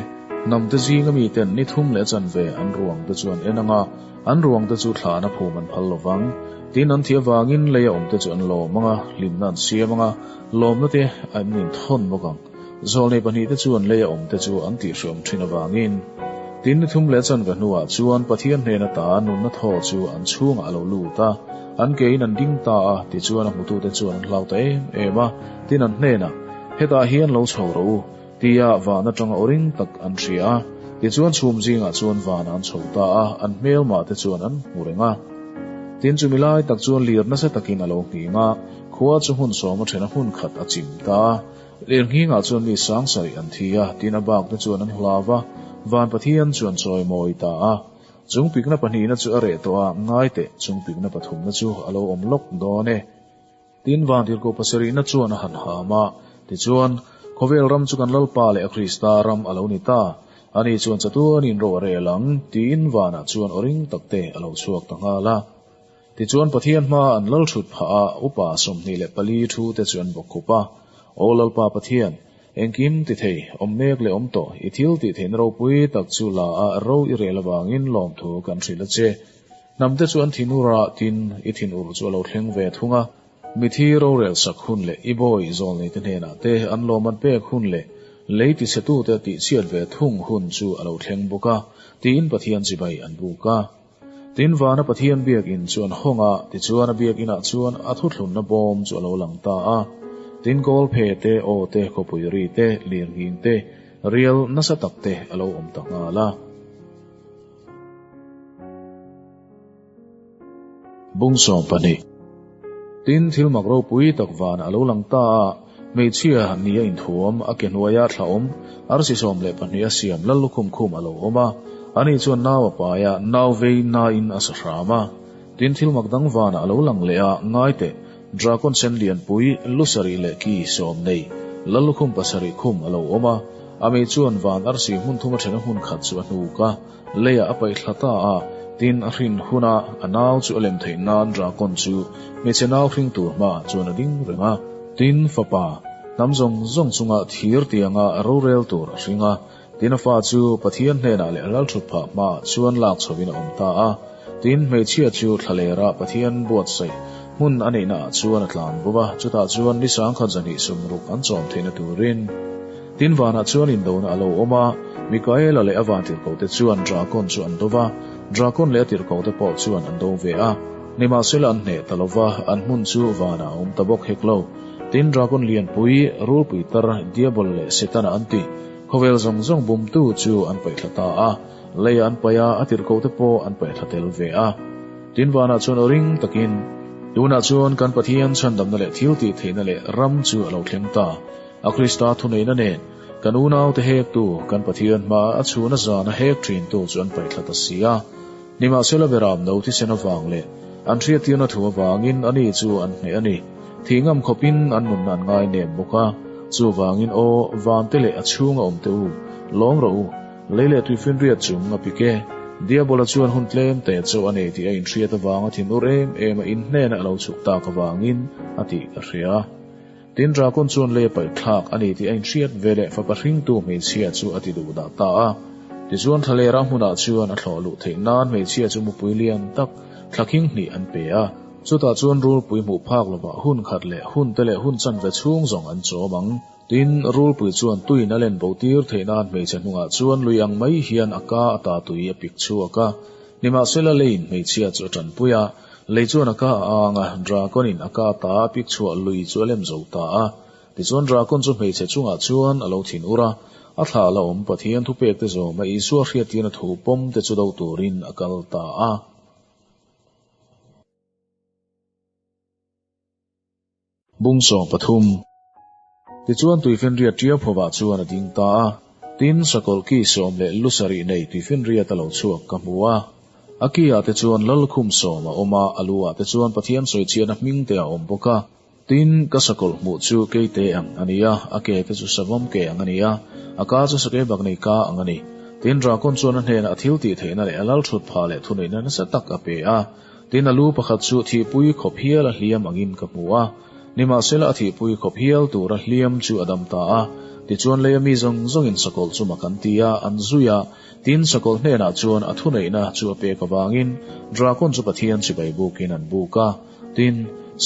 hnamte zinga miten ni thum leh chanve an ruangte chu an en ang a, an ruangte chu thlahna phum an phal lo vang. Tin, an thih avangin leia awmte chu an lawm ang a, hlimna an siam ang a, lawmna te an inthawn bawk ang. Zawlnei pahnihte chuan leia awmte chu an tihhreawm thin avangin. Tin, ni thum leh chanve hnuah chuan Pathian hnen ata nunna thaw chu an chhungah a lo lut a, an kein an ding ta a, tichuan a hmutute chuan an hlau ta em em a, tin an hnenah, Hetah hian lo chho rawh u, tia van atanga aw ring tak an hria a. Tichuan chhum zingah chuan vanah an chho ta a, an hmelmah te chuan an hmu reng a. Tin, chumi lai tak chuan lir nasa takin a lo nghing a, khua chu hmun sawm a then a hmun khat a chim ta a. Lirnghingah chuan mi sang sarih an thi a, tin a bak te chuan an hlau a, van Pathian chuan chawi mawi ta a. Chung pikna pahnihna chu a reh tawh a, ngai teh, chung pikna pathumna chu a lo awm lawk dawn e. Tin vantirhkoh pasarihna chuan a han ham a, tichuan, Khawvel ram chu kan Lalpa leh a Krista ram a lo ni ta, ani chuan chatuanin ro a rel ang, tiin vanah chuan aw ring takte a lo chhuak ta nghal a. Tichuan Pathian hma an lal thut phah a, upa 24 thu te chu an bawk khup a, Aw Lalpa Pathian, engkim ti thei, awm mek leh awm tawh, i thil tih theihna ropui tak chu la a ro i rel avangin lawmthu kan hrilh a che. Hnam te chu an thin ur a, tin, i thin ur chu a lo thleng ve thung a. Mithi rorel sak hun leh i bawi zawlnei te hnenah te an lawm an pek hun leh lei tichhetute tihchhiat ve thung hun chu a lo thleng bawk a, tiin Pathian chibai an buk a. Tin, vana Pathian biakinn chu an hawng a, tichuan a biakinah chuan a thuthlunna bawm chu a lo lang ta a. Tin, kawl phe te, aw te, khawpui ri te, lirnghing te, rial nasa tak te a lo awm ta nghal a. Bung 12. Tin, thil mak ropui tak vanah a lo lang ta a, hmeichhia ni a inthuam, a ke hnuaia thla awm, arsi 12 a siam lal lukhum khum a lo awm a, ani chuan nau a pai a, nau vei nain a sa hram a. Tin, thil mak dang vanah a lo lang leh a, ngai teh, drakon sen lianpui, lu sarih leh ki sawm nei, lal lukhum pasarih khum a lo awm a, a mei chuan van arsi hmun thum a thena hmun khat chu a hnuk a. Leiah a paih thla ta a, tin a hrin huna a nau chu a lem theih nan drakon chu hmeichhe nau hring tur hmaah chuan a ding reng a. Tin, fapa, hnam zawng zawng chunga thir tianga rorel tur a hring a, tin a fa chu Pathian hnenah leh lalthut phah hmaah chuan lak chhovin a awm ta a. Tin, hmeichhia chu thlalera Pathian buatsaih hmun a neihnaah chuan a tlan bo va, chutah chuan ni sangkhat zahnih sumruk an chawm theihna turin. Tin vanah chuan indona a lo awm a, Mikaela leh a vantirhkohte chuan Drakon chu an do va, Drakon leh a tirhkohte pawh chuan an do ve a. Nimahsela an hneh ta lo va, an hmun chu vanah a awm ta bawk hek lo. Tin Drakon lianpui, rulpui tar, Diabol leh Setana an tih, khawvel zawng zawng bumtu chu an paihthla ta a, leiah an paih a, a tirhkohte pawh an paihthla tel ve a. Tin vanah chuan aw ring takin, Tunah chuan kan Pathian chhandamna leh thiltih theihna leh ram chu a lo thleng ta. A Krista thuneihna nen, kan unaute hektu, kan Pathian hmaa a chhuna zana hek thintu chu an paihthla ta si a. Nimahsela beram no thisen avang leh an hriattirna thu avangin ani chu an hneh a ni. Thih ngam khawpin an nunna an ngai nem bawk a. Chuvangin aw, vante leh a chhunga awmte u, lawm rawh u, lei leh tuifinriat chung a pik e. Diabola chuan hun tlem teh chauh a nei tih a inhriat avanga thinur em em a inhnena a lo chhuk tak avangin a tih ka hria. Tin, Drakon chuan lei a paih thlak a ni tih a inhriat ve leh fapa hringtu hmeichhia chu a ti duh dah ta a. Tichuan thlalera hmunah chuan a thlawh luh theih nan hmeichhia chu mupui lian tak thla khing hnih an pe a. Chutah chuan rulpui hmuh phak lovah hun khat leh hun te leh hun chanve chhung zawng an chawm ang. Tin, rulpui chuan tuiin a len bo tir theih nan hmeichhe hnungah chuan lui ang mai hian a ka ata tui a pik chhuak a. Nimahsela leiin hmeichhia chu a tanpui a. Lei chuan a ka a ang a, Dragon-in a ka ta a pik chhuah lui chu a lem zo ta a. Tichuan Dragon chu hmeichhe chungah chuan a lo thin ur a, a thlah la awm Pathian thupek te zawm a Isua hriattirna thu pawm te chu do turin a kal ta a. Bung 13. Tichuan tuifinriat ṭiau phovah chuan a ding ta a, tin sakawlh ki sawm leh lu sarih nei tuifinriat a lo chhuak ka hmu a. A ki ah te chuan lal khum sawm a awm a, a lu ah te chuan Pathian sawichhiatna hming te a awm bawk a. Tin, ka sakawlh hmuh chu keite ang a ni a, a ke te chu savawm ke ang a ni a, a ka chu sakei bak nei ka ang a ni. Tin, Drakon chuan a hnenah a thil tih theihna leh a lal thut phah leh thuneihna nasa tak a pe a. Tin, a lu pakhat chu thihpui khawp hial a hliam angin ka hmu a. Nimahsela a thihpui khawp hial tura hliam chu a dam ta a. Tichuan leia mi zawng zawngin sakawlh chu mak an ti a, an zui a. Tin, sakawlh hnenah chuan a thuneihna chu a pek avangin Drakon chu Pathian chibai bukin an buk a. Tin,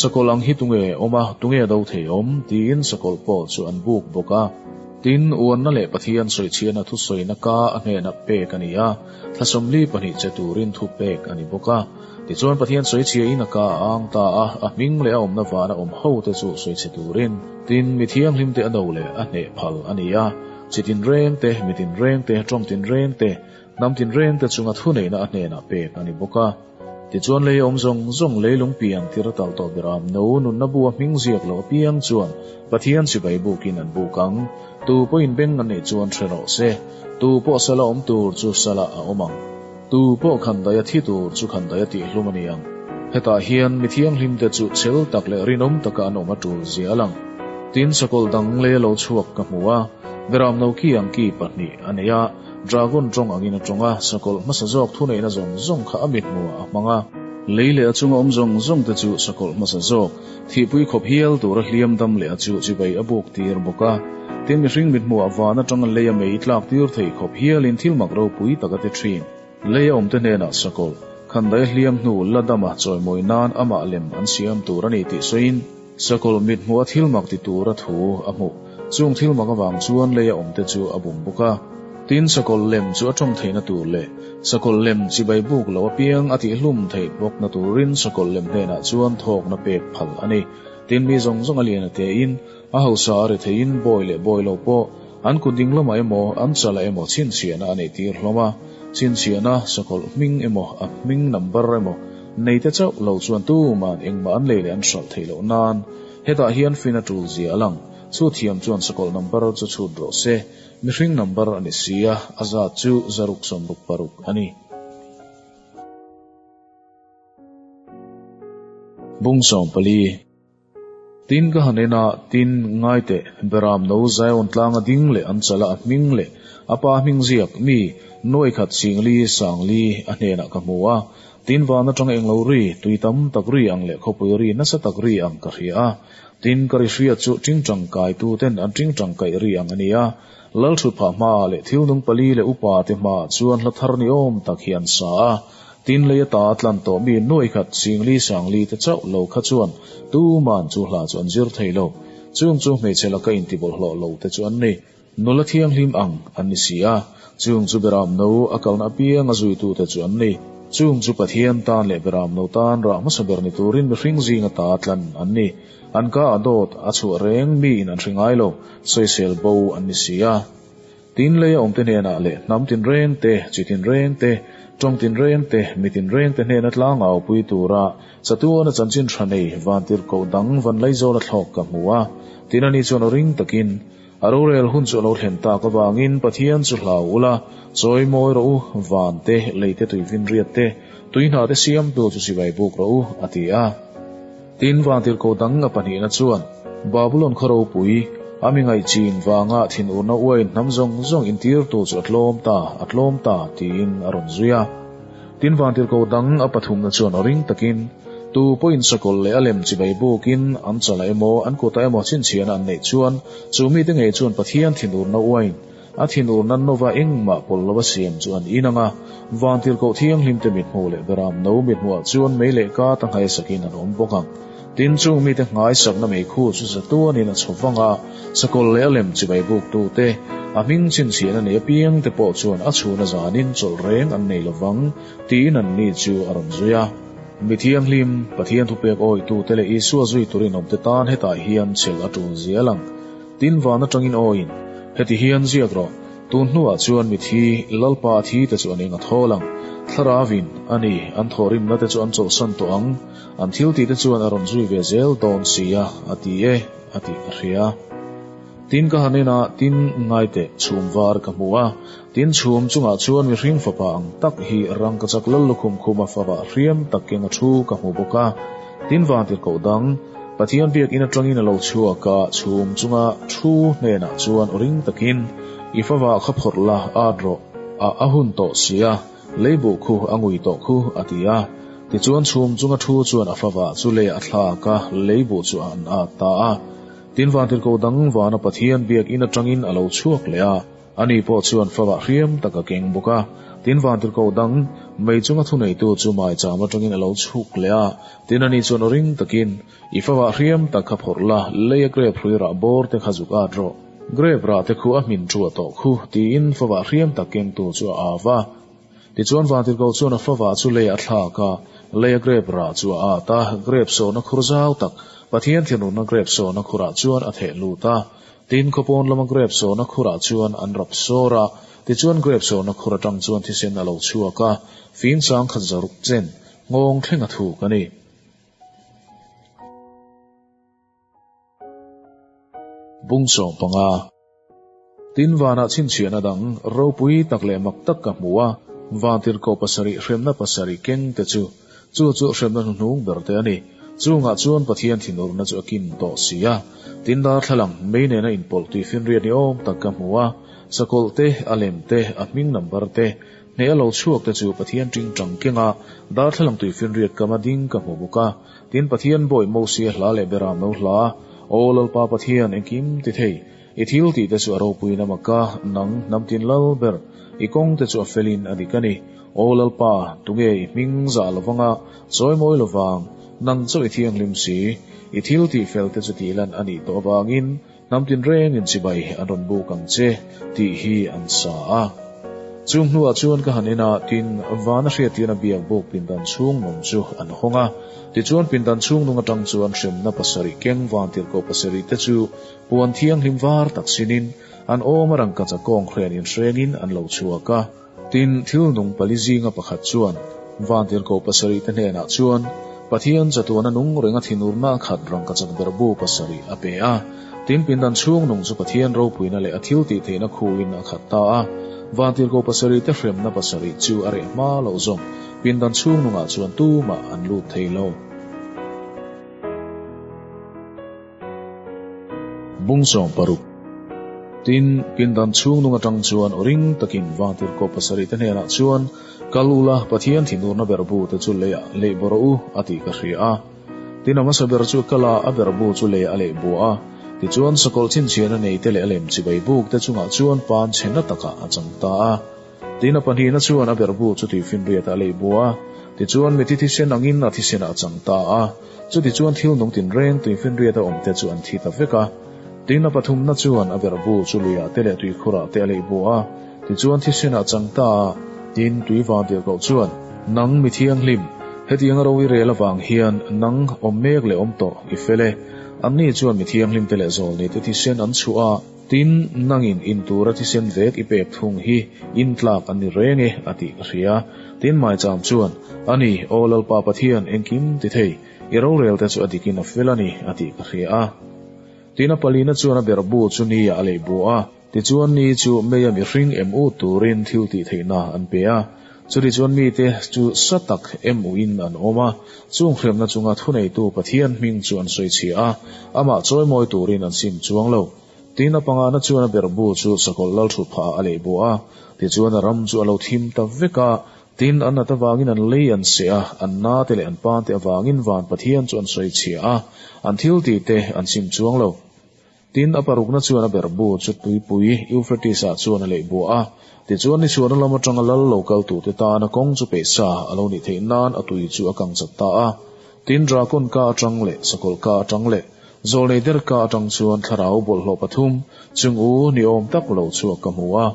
sakawlh ang hi tunge awm a, tunge do thei awm? tiin sakawlh pawh chu an buk bawk a. Tin, uanna leh Pathian sawichhiatna thusawina ka a hnenah pek a ni a, thla 42 che turin thu pek a ni bawk a. Tichuan Pathian sawichhiain a ka a ang ta a, a hming leh a awmna vana awm ho te chu sawichhe turin. Tin, mi thianghlim te a do leh a hneh phal a ni a, chi tinreng te, mi tinreng te, tawng tinreng te, hnam tinreng te chunga thuneihna a hnenah pek a ni bawk a. Tichuan lei awm zawng zawng leilung pian tir a tal tawh ber a, no nunna bu a hming ziak loh apiang chuan Pathian chibai bukin an buk ang. Tu pawhin beng an neih chuan hre rawh se. Tu pawh sala awm tur chu salah a awm ang. Tu pawh khandaih a thi tur chu khandaih a tihhlum a ni ang. Hetah hian mi thianghlimte chu chel tak leh rinawm taka an awm a tul zia a lang. Tin, sakawlh dang lei a lo chhuak ka hmu a, beram no ki ang ki pahnih a nei a, Dragon tawng angin a tawng a, sakawlh hmasa zawk thuneihna zawng zawng kha a mithmuhah a hmang a. Lei leh a chunga awm zawng zawng te chu sakawlh hmasa zawk, thihpui khawp hial tura hliam dam leh a chu chibai a buk tir bawk a. Tin, mihring mithmuhah van atanga lei a mei tlak tir thei khawp hialin thil mak ropui tak a ti thin. Lei a awmte hnenah sakawlh, khandaih a hliam hnu la dama chawimawi nan amah lem an siam tur a ni tih sawiin, Sakawlh mithmuh a thil mak ti tura thu a hmuh. Chung thil mak avang chuan lei a awmte chu a bum bawk a. Tin, sakawlh lem chu a tawng theihna tur leh sakawlh lem chibai buk lo apiang a tihhlum theih bawkna turin sakawlh lem hnenah chuan thawkna pek phal a ni. Tin, mi zawng zawng a lian a tein, a hausa a ri theiin bawi leh bawi lo pawh an kut ding lamah emaw an chalah emaw chhinchhiahna a neih tir hlawm a. Chhinchhiahna sakawlh hming emaw a hming number emaw Neite chauh lo chuan tuman engmah an lei leh an hralh theih loh nan hetah hian fin a tul zia a lang. Chu thiam chuan sakawlh number chu chhut rawh se. Mihring number a ni si a, a zat chu 166 a ni. Bung 14. Tin ka han en a, tin, ngai teh, Beram no Zion tlanga ding leh an chala a hming leh a pa hming ziak mi nuai khat singli sangli a hnenah ka hmu a. Tin van atanga englo ri, tui tam tak ri ang leh khawpui ri nasa tak ri ang ka hria a. Tin ka ri hriat chu tingtang kaitu ten an tingtang kaih ri ang a ni a. Lal thutphah hmaah leh thil nung pali leh upa te hmaah chuan hla thar ni awm tak hi an sa a. Tin lei ata a tlan tawh mi nuai khat singli sangli te chauh lo kha chuan tuman chu hla chu an zir thei lo. Chung chu hmeichhe laka intibawlhhlawh lo te chu an ni. Nula thianghlim ang an ni si a, chung chu Beram no a kalna apiang a zuitu te chu an ni. Chung chu Pathian tan leh Beram no tan rah hmasa ber ni turin mihring zing ata tlan an ni. An ka a dawt a chhuah reng miin an hre ngai lo, sawisel bo an ni si a. Tin lei a awmte hnenah leh hnam tinreng te, chi tinreng te, tawng tinreng te, mi tinreng te hnena tlang au pui tura chatuana chanchin tha nei vantirhkoh dang vanlaizawl a thlawk ka hmu a. Tin ani chuan aw ring takin, A rorel hun chu a lo thlen tak avangin Pathian chu hlau ula, chawi mawi rawh u, van te, lei te tuifinriat te, tui hna te siamtu chu sipai buk rawh u, a ti a. Tin, vantirhkoh dang a pahnihna chuan, Babulon khaw ropui, a mi ngaihchin vanga thinurna uain hnam zawng zawng intirtu chu a tlawm ta, a tlawm ta, tiin a rawn zui a. Tin, vantirhkoh dang a pathumna chuan aw ring takin, Tu pawhin sakawlh leh a lem chibai bukin an chalah emaw, an kutah emaw chhinchhiahna an neih chuan, chu mite ngei chuan Pathian thinurna uain A thinurna nova engmah pawlh lova siam chu an in ang a, vantirhkoh thianghlimte mithmuh leh beram no mithmuhah chuan mei leh kata nghaisakin an awm bawk ang. Tin, chung mite nghaisakna meikhu chu zatuanin a chho vang a, sakawlh leh a lem chibai buktute, a hming chhinchhiahna nei apiangte pawh chuan a chhuna zanin chawlh reng an nei lovang, tiin anni chu a rawn zui a. Mi thianghlim, Pathian thupek awitute leh Isua zui turin awmte tan hetah hian chhelh a tul zial ang. Tin van atangin awiin, Heti hian ziak rawh, tun hnuah chuan mithi, Lalpa a thi te chu an eng a thawl ang. Thlaravin, a ni, an thawhrimna te chu an chawlhsan tawh ang, an thil tih te chuan a rawn zui ve zel dawn si a, a ti e, a tih ka hria. Tin ka han en a, tin ngai teh, chhum var ka hmu a, tin chhum chungah chuan mihring fapa ang tak hi rangkachak lal lukhum khuma favah hriam tak keng a thu ka hmu bawk a. Tin vantirhkoh dang, Pathian biakinn atangin a lo chhuak a, chhum chunga thu hnenah chuan aw ring takin, I favah kha phawrh la, at rawh, a a hun tawh si a, leibuh khu a ngui tawh khu, a ti a. Tichuan chhum chunga thu chuan a favah chu lei a thlak a, leibuh chu a an at ta a. Tin vantirhkoh dang vana Pathian biakinn atangin a lo chhuak leh a. Ani pawh chuan favah hriam tak a keng bawk a, tin vantirhkoh dang, mei chunga thuneitu chu maicham atangin a lo chhuk leh a, tin ani chuan aw ring takin, I favah hriam tak kha phawrh la, lei a grep hrui rah bawr te kha zuk at rawh. Grep rah te khu a hmin ṭuah tawh khu, tiin favah hriam tak kengtu chu a au va. Tichuan Vantirhkoh chuan a favah chu lei a thlak a, leia grep rah chu a at a, grep sawhna khur zau tak, Pathian thinurna grep sawhna khurah chuan a theh lut a. Tin, khawpawn lama grep sawhna khurah chuan an rap sawr a, tichuan grep sawhna khur atang chuan thisen a lo chhuak a, fing sangkhat zaruk chen, nghawng thleng a thuk a ni. Bung 15. Tin vanah chhinchhiahna dang ropui tak leh mak tak ka hmu a, vantirhkoh pasarih hremna pasarih keng te chu, chu chu hremna hnuhnung ber te a ni. Chungah chuan Pathian thinurna chu a kin tawh si a. Tin darthlalang mei nena inpawlh tui finriat ni awm tak ka hmu a, sakawlh te, a lem te, a hming number te, hneh a lo chhuak te chu Pathian tingtang kenga darthlalang tui finriat kama ding ka hmu bawk a. Tin, Pathian bawi Mosia hla leh Beram no hla, Aw Lalpa Pathian, engkim ti thei, i thil tih te chu a ropuiin a mak a, nang hnam tin lal ber, i kawng te chu a felin a dik a ni. Aw Lalpa, tunge i hming zah lovanga chawimawi lovang, nang chauh i thianghlim si, i thil tih fel te chu tih lan a nih tawh avangin Hnam tinrengin chibai an rawn buk ang che tih hi an sa a. Chung hnuah chuan ka han en a, tin, vana hriattirna biak buk pindan chhung nung chu an hawng a. Tichuan pindan chhung nung atang chuan hremna pasarih keng vantirhkoh pasarih te chu puan thianghlim var tak sinin an awm a rangkacha kawng hren inhrengin an lo chhuak a. Tin, thil nung pali zinga pakhat chuan vantirhkoh pasarih te hnenah chuan Pathian chatuana nung renga thinurna a khat rangkachak berhbu pasarih a pe a. Tin, pindan chhung nung chu Pathian ropuina leh a thil tih theihna khuin a khat ta a. Vantirhkoh pasarih te hremna pasarih chu a reh hma loh zawng pindan chhung nungah chuan tumah an lut thei lo. Bung 16. Tin, pindan chhung nung atang chuan aw ring takin Vantirhkoh pasarih te hnenah chuan, Kal ula, Pathian thinurna berhbu te chu leiah leh bawrh u, a tih ka hria a. Tin, a hmasa ber chu kal a, a berhbu chu leiah a leh bua a. Tichuan, sakawlh chhinchhiahna nei te leh a lem chibai buk te chungah chuan pan chhe na takah a chang ta a. Tin, a pahnihna chuan a berhbu chu tuifinriatah a leh bua a. Tichuan, mithi thisen angin a thisenah a chang ta a. Chutichuan thil nung tinreng tuifinriata awmte chu an thi ta vek a. Tin, a pathumna chuan a berhbu chu luiah te leh tuikhurah te a leh bu a. Tichuan thisenah chang ta a, tin, tui van tirhkoh chuan, Nang mi thianghlim, hetianga ro i rel avang hian nang awm mek leh awm tawh i fel e. Anni chuan mi thianghlimte leh zawlnite thisen an chhuah a. Tin, nangin in tura thisen vek i pek thung hi in tlak an ni reng e, a tih ka hria. Tin, Maicham chuan, A ni, Aw Lalpa Pathian, engkim ti thei, i rorelte chu a dikin a fel a ni, a tih ka hria a. Tin, a palina chuan a berhbu chu ni ah a lei bu a, tichuan ni chu meia mihring em ut turin thil tih theihna an pe a. Chutichuan mite chu sa tak em uin an awm a, chung hremna chunga thuneitu Pathian hming chu an sawi chhia a, amah chawimawi turin an sim chuang lo. Tin, a pangana chuan a berhbu chu sakawlh lal thut phah ah a leh buah a, tichuan a ram chu a lo thim ta vek a. Tin, an nat avangin an lei an seh a, an na te leh an pa te avangin van Pathian chu an sawi chhia a, an thil tih te an sim chuang lo. Tin, a parukna chuan a berhbu chu tuipui Euphrates-ah chuan a leh buah a, tichuan ni chhuahna lam atanga lal lo kal turte tana kawng chu peih sa a lo nih theih nan a tui chu a kang chat ta a. Tin, Drakon ka atang leh Sakawlh ka atang leh Zawlnei der ka atang chuan thlarau bawlhhlawh pathum chung u ni awm tak lo chhuak ka hmu a,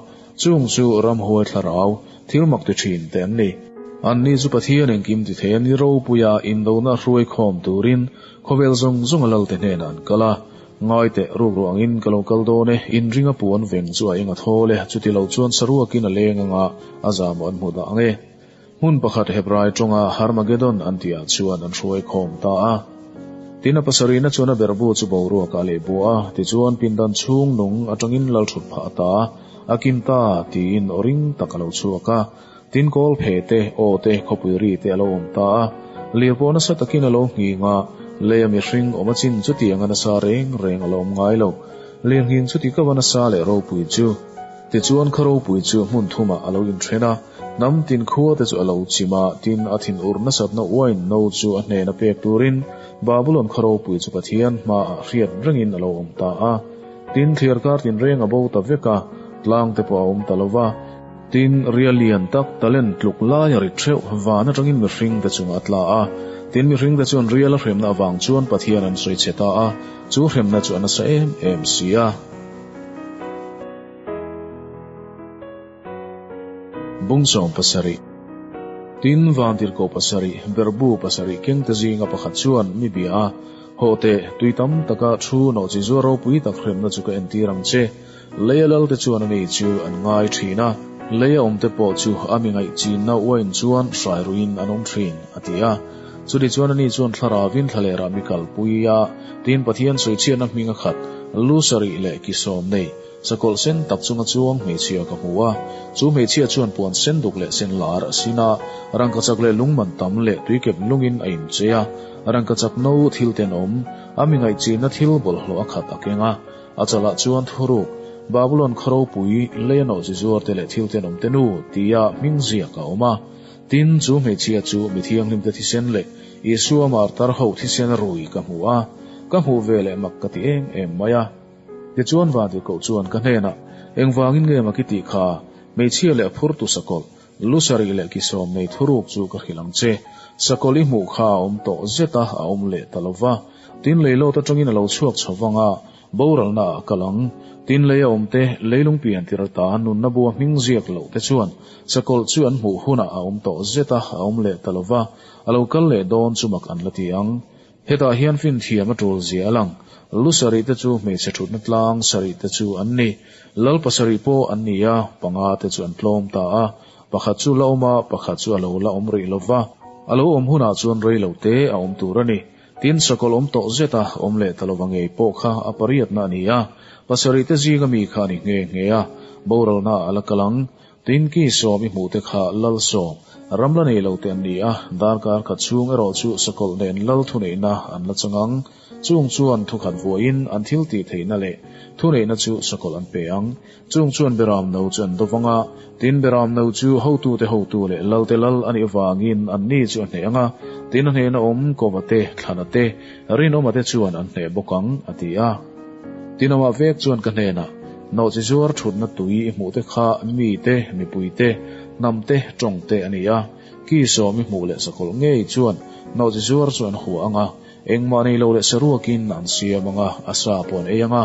chung chu ramhuai thlarau thil mak ti thin te an ni. Anni chu Pathian engkim ti thei a ni ropuia indona hruai khawm turin khawvel zawng zawng a lalte hnenah an kal a. Ngai teh, ruk ruah angin ka lo kal dawn e, inring a puan veng chu a eng a thawl e, chuti lo chuan saruakin a leng anga a zahmawh an hmu dah ang e. Hmun pakhat Hebrai tawnga Harmagedon an tihah chuan an hruai khawm ta a. Tin, a pasarihna chuan a berhbu chu boruakah a leh buah a, tichuan pindan chhung nung atangin lal thut phah a ta, a kin ta, tiin aw ring tak a lo chhuak a. Tin, kawl phe te, aw te, khawpui ri te a lo awm ta a. Lir pawh nasa takin a lo nghing a, leia mihring awm a chin chutiang a nasa reng reng a lo awm ngai lo. Lir nghing chuti ka va nasa leh ropui chu. Tichuan khaw ropui chu hmun thumah a lo inthen a, hnam tin khua te chu a lo chim a, tin a thinur nasatna uain no chu a hnena pek turin Babulon khaw ropui chu Pathian hmaah hriat rengin a lo awm ta a. Tin thliar kar tinreng a bo ta vek a, tlang te pawh a awm ta lo va. Tin, rial lian tak talent tluk lai a ri theuh van atangin mihring te chungah a tla a. Tin, mihring te chuan rial a hremna avang chuan Pathian an sawi chhe ta a, chu hremna chu a nasa em em si a. Bung 70. Tin, Vantirhkoh pasarih, berhbu pasarih kengte zinga pakhat chuan mi bia a, Hawh teh, tui tam taka thu nawhchi zuar ropui tak hremna chu ka entir ang che. Leia lalte chuan ani chu an ngai thin a, leia awmte pawh chu a mi ngaihchinna uain chuan hrai ruiin an awm thin, a ti a. Chutih chuan ani chuan thlaravin thlalerah mi kalpui a, tin Pathian sawichhiatna hming a khat, lu sarih leh ki sawm nei, sakawlh sen tak chunga chuang hmeichhia ka hmu a. Chu hmeichhia chuan puan sen duk leh sen lar a sin a, rangkachak leh lungman tam leh tuikep lungin a inchei a, rangkachak no thil tenawm, a mi ngaihchinna thil bawlhhlawh a khat a keng a. A chalah chuan thuruk, Babulon khaw ropui, lei a nawhchi zuarte leh thil tenawmte nu, tia hming ziak a awm a. Tin, chu hmeichhia chu mi thianghlimte thisen leh Isua martar ho thisen rui ka hmu a, ka hmuh ve leh mak ka ti em em mai a. Tichuan Vantirhkoh chuan ka hnenah, Engvangin nge mak i tih kha? Hmeichhia leh a phurtu sakawlh, lu sarih leh ki sawm nei thuruk chu ka hrilh ang che. Sakawlh i hmuh kha a awm tawh zet a, a awm leh ta lo va. Tin, leilawt atangin a lo chhuak chho vang a, Boralna ah kal ang. Tin lei a awm te, leilung pian tir ata nunna bua hming ziak loh te chuan sakawlh chu an hmuh hunah a awm tawh zet a, a awm leh ta lo va, a lo kal leh dawn chu mak an la ti ang. Hetah hian finthiam a tul zia a lang. Lu sarih te chu hmeichhe thutna tlang sarih te chu an ni. Lal pasarih pawh an ni a, panga te chu an tlawm ta a. Pakhat chu la awm a, pakhat chu a lo la awm rih lo va. A lo awm hunah chuan rei lo te a awm tur a ni. Tin, sakawlh awm tawh zet a, awm leh ta lova ngei pawh kha a pariatna a ni a, pasarih te zinga mi kha a ni nghe nghe a, boralna a la kal ang. Tin, ki sawm i hmuh te kha lal sawm, ram la nei lo te an ni a, darkar khat chhung erawh chu sakawlh nen lal thuneihna an la chang ang. Chung chuan thukhat vuahin an thil tih theihna leh thuneihna chu sakawlh an pe ang. Chung chuan Beram no chu an do vang a, tin Beram no chu hotute hotu leh lalte lal a nih avangin anni chu a hneh ang a, tin a hnehna awm Kova te, Thlana te, Rinawma te chuan an hneh bawk ang, a ti a. Tin amah vek chuan ka hnenah, Nawhchi zuar thutna tui i hmuh te kha mi te, mipui te, hnam te, tawng te a ni a, ki sawm i hmuh leh sakawlh ngei chuan nawhchi zuar chu an hua ang a, Engmah nei lo leh saruakin an siam ang a, a sa pawh an ei ang a,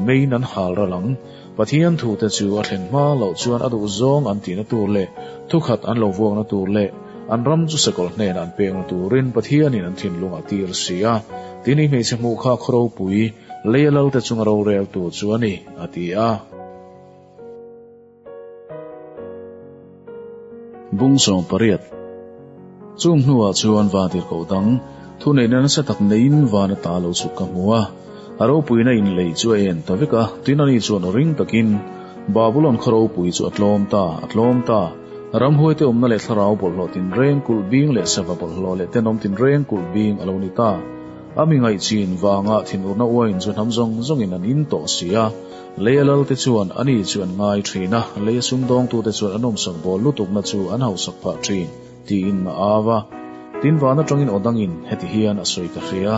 meiin an hal ral ang. Pathian thute chu a thlen hma loh chuan a duh zawng an tihna tur leh thukhat an lo vuakna tur leh an ram chu sakawlh hnenah an pekna turin Pathianin an thinlung a tir si a. Tin, i hmeichhe hmuh kha khaw ropui, leia lalte chunga roreltu chu a ni, a ti a. Bung 18. Chung hnuah chuan Vantirhkoh dang, thuneihna nasa tak neiin van ata lo chhuk ka hmu a. A ropuina inlei chu a en ta vek a, tin ani chuan aw ring takin, Babulon khaw ropui chu a tlawm ta, a tlawm ta. Ramhuaite awmna leh thlarau bawlhhlawh tinreng kulh bing leh sava bawlhhlawh leh tenawm tinreng kulh bing a lo ni ta. A mi ngaihchin vanga thinurna uain chu hnam zawng zawngin an in tawh si a. Leia lalte chuan ani chu an ngai thin a, leia sumdawngtute chuan an awmsak bawl lutukna chu an hausak phah thin, tiin a au a. Tin, van atangin aw dangin heti hian a sawi ka hria,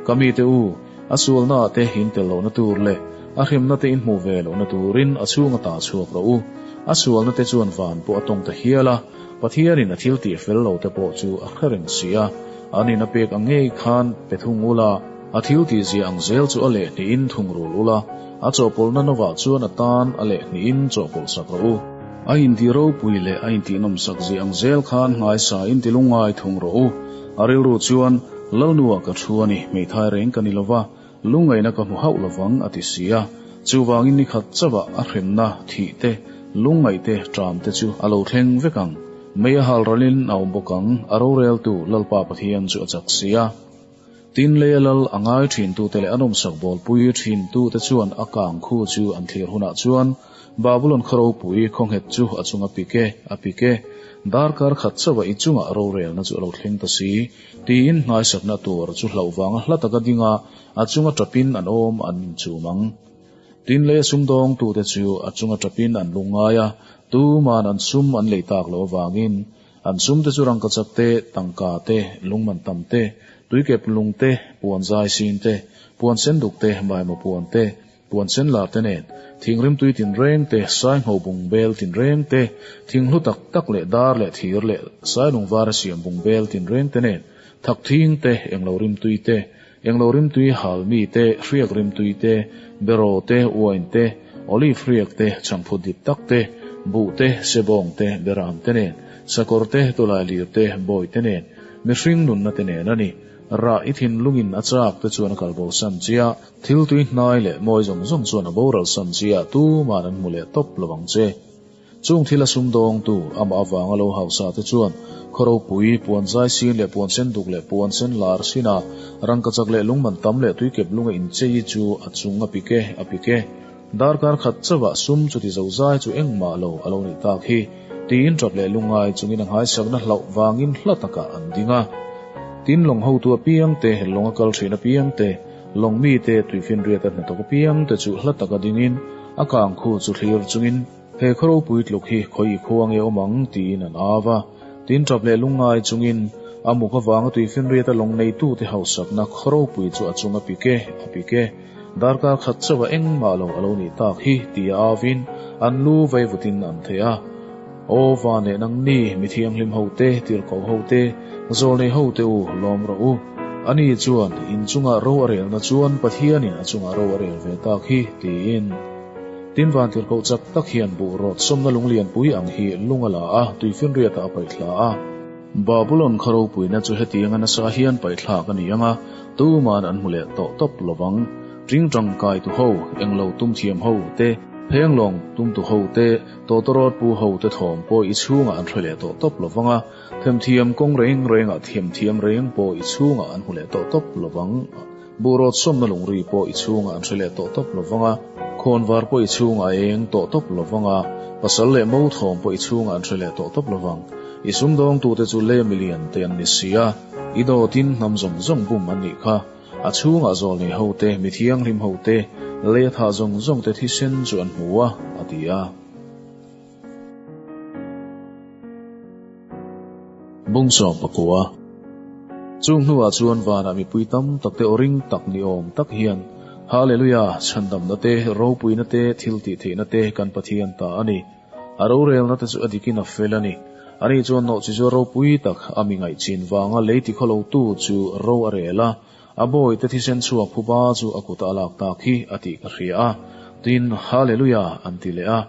Ka mite u, a sualnaah te in tel lohna tur leh a hrimna te in hmuh ve lohna turin a chhunga tah chhuak rawh u. A sualna te chuan van pawh a tawng ta hial a, Pathianin a thil tih fel lo te pawh chu a hre reng si a, an in a pek ang ngei khan pe thung ula, A thil tihzia ang zel chu a leh hnihin thungrul ula, a chawhpawlhna novah chuan a tan a leh hnihin chawhpawlh sak rawh u. A intih ropui leh a intih nawmsak zia ang zel khan nghaisa in ti lungngai thung rawh u. A rilru chuan, Lalnuah ka thu a ni, hmeithai reng ka ni lova, lungngaihna ka hmu hauh lovang, a ti si a. Chuvangin ni khat chauhah a hremna, thih te, lungngaih te, ṭam te chu a lo thleng vek ang. Mei a hal ralin a awm bawk ang, a roreltu Lalpa Pathian chu a chak si a. Tin, leia lal a ngai thintute leh a nawmsak bawlpui thintute chuan a kang khu chu an thlir hunah chuan Babulon khaw ropui khawnghet chu a chunga pik e, a pik e, darkar khat chauha i chungah rorelna chu a lo thleng ta si, tiin hnaisakna tur chu hlauh vanga hla taka dinga a chunga tapin an awm an inchum ang. Tin, leia sumdawngtute chu a chunga tapin an lungngai a, tuman an sum an lei tak loh avangin An sum te chu rangkachak te, tangka te, lungman tam te, tuikep lung te, puan zai sin te, puan sen duk te, maimaw puan te, puan sen lar te nen, thingrim tui tinreng te, saingho bungbel tinreng te, thinghlu tak tak leh dar leh thir leh sailungvar a siam bungbel tinreng te nen, thakthing te, englo rimtui te, englo rimtui halmi te, hriak rimtui te, beraw te, uain te, olive hriak te, chhangphut dip tak te, Buh te, sebawng te, beram te nen, sakawr te, tawlailir te, bawi te nen, mihring nunna te nen a ni. Rah i thinlungin a chak te chuan a kalbo san che a, thil tui hnai leh mawi zawng zawng chuan a boral san che a, tuman an hmu leh tawp lo ang che. Chung thil a sumdawngtu, amah avanga lo hausa te chuan khaw ropui, puan zai sin leh puan sen duk leh puan sen lar sina rangkachak leh lungman tam leh tuikep lunga inchei chu a chung a pik e, a pik e. Darkar khat chauhah sum chuti zo zai chu engmah lo a lo nih tak hi, tiin ṭap leh lungngai chungin a nghaisakna hlauh vangin hla takah an ding a. Tin, lawng hotu apiang te, lawng a kal ṭhin apiang te, lawng mite tuifinriata hnathawk apiang te chu hla taka dingin a kang khu chu thlir chungin, He khaw ropui tluk hi khawi khua nge awm ang? tiin an au a. Tin, ṭap leh lungngai chungin a muk avanga tuifinriata lawng neitute hausakna khaw ropui chu a chung a pik e, a pik e. Darkar khat chauha engmah lo a lo nih tak hi tia auin an lu veivutin an thei a. Aw va neh nang ni, mi thianghlim ho te, tirhkoh ho te, zawlnei ho te u, lawm rawh u. Ani chuan, In chungah ro a relna chuan Pathianin a chungah ro a rel ve tak hi, tiin. Tin van tirhkoh chak tak hian buh rawt sawmna lunglianpui ang hi lung a la a, tuifinriatah a paihthla a. Babulon khaw ropuina chu hetianga nasa hian paihthlak a ni ang a, tuman an hmu leh tawh tawp lo vang. Ṭing ṭangkai tu ho, englo tum thiam ho te, phenglawng tum tu ho te, tawtawrawt pu ho te thawm pawh i chhungah an hre leh tawh tawp lo vang a, themthiam kawng reng rengah thiamthiam reng pawh i chhungah an hmu leh tawh tawp lo vang. Buhrawt sawmna lungri pawh i chhungah an hre leh tawh tawp lo vang a, khawnvar pawh i chhungah a eng tawh tawp lo vang a, pasal leh mo thawm pawh i chhungah an hre leh tawh tawp lo vang. I sumdawngtute chu lei milian te an ni si a, i dawtin hnam zawng zawng bum an nih kha. A chhungah zawlnei hote, mi thianghlim hote, lei a thah zawng zawngte thisen chu an hmu a, a ti a. Bungsawm pakua. Chung hnuah chuan vanah mipui tam tak te aw ring tak ni awm tak hian, Hallelujah! Chhandamna te, ropuina te, thil tih theihna te kan Pathian ta a ni. A rorelna te chu a dikin a fel a ni. Ani chuan nawhchi chu ropui tak a mi ngaihchin vanga lei tikhawlotu chu ro a rel a, a bawite thisen chhuak phuba chu a kutah a lak tak hi a tih ka hria a. Tin, Hallelujah! an ti leh a.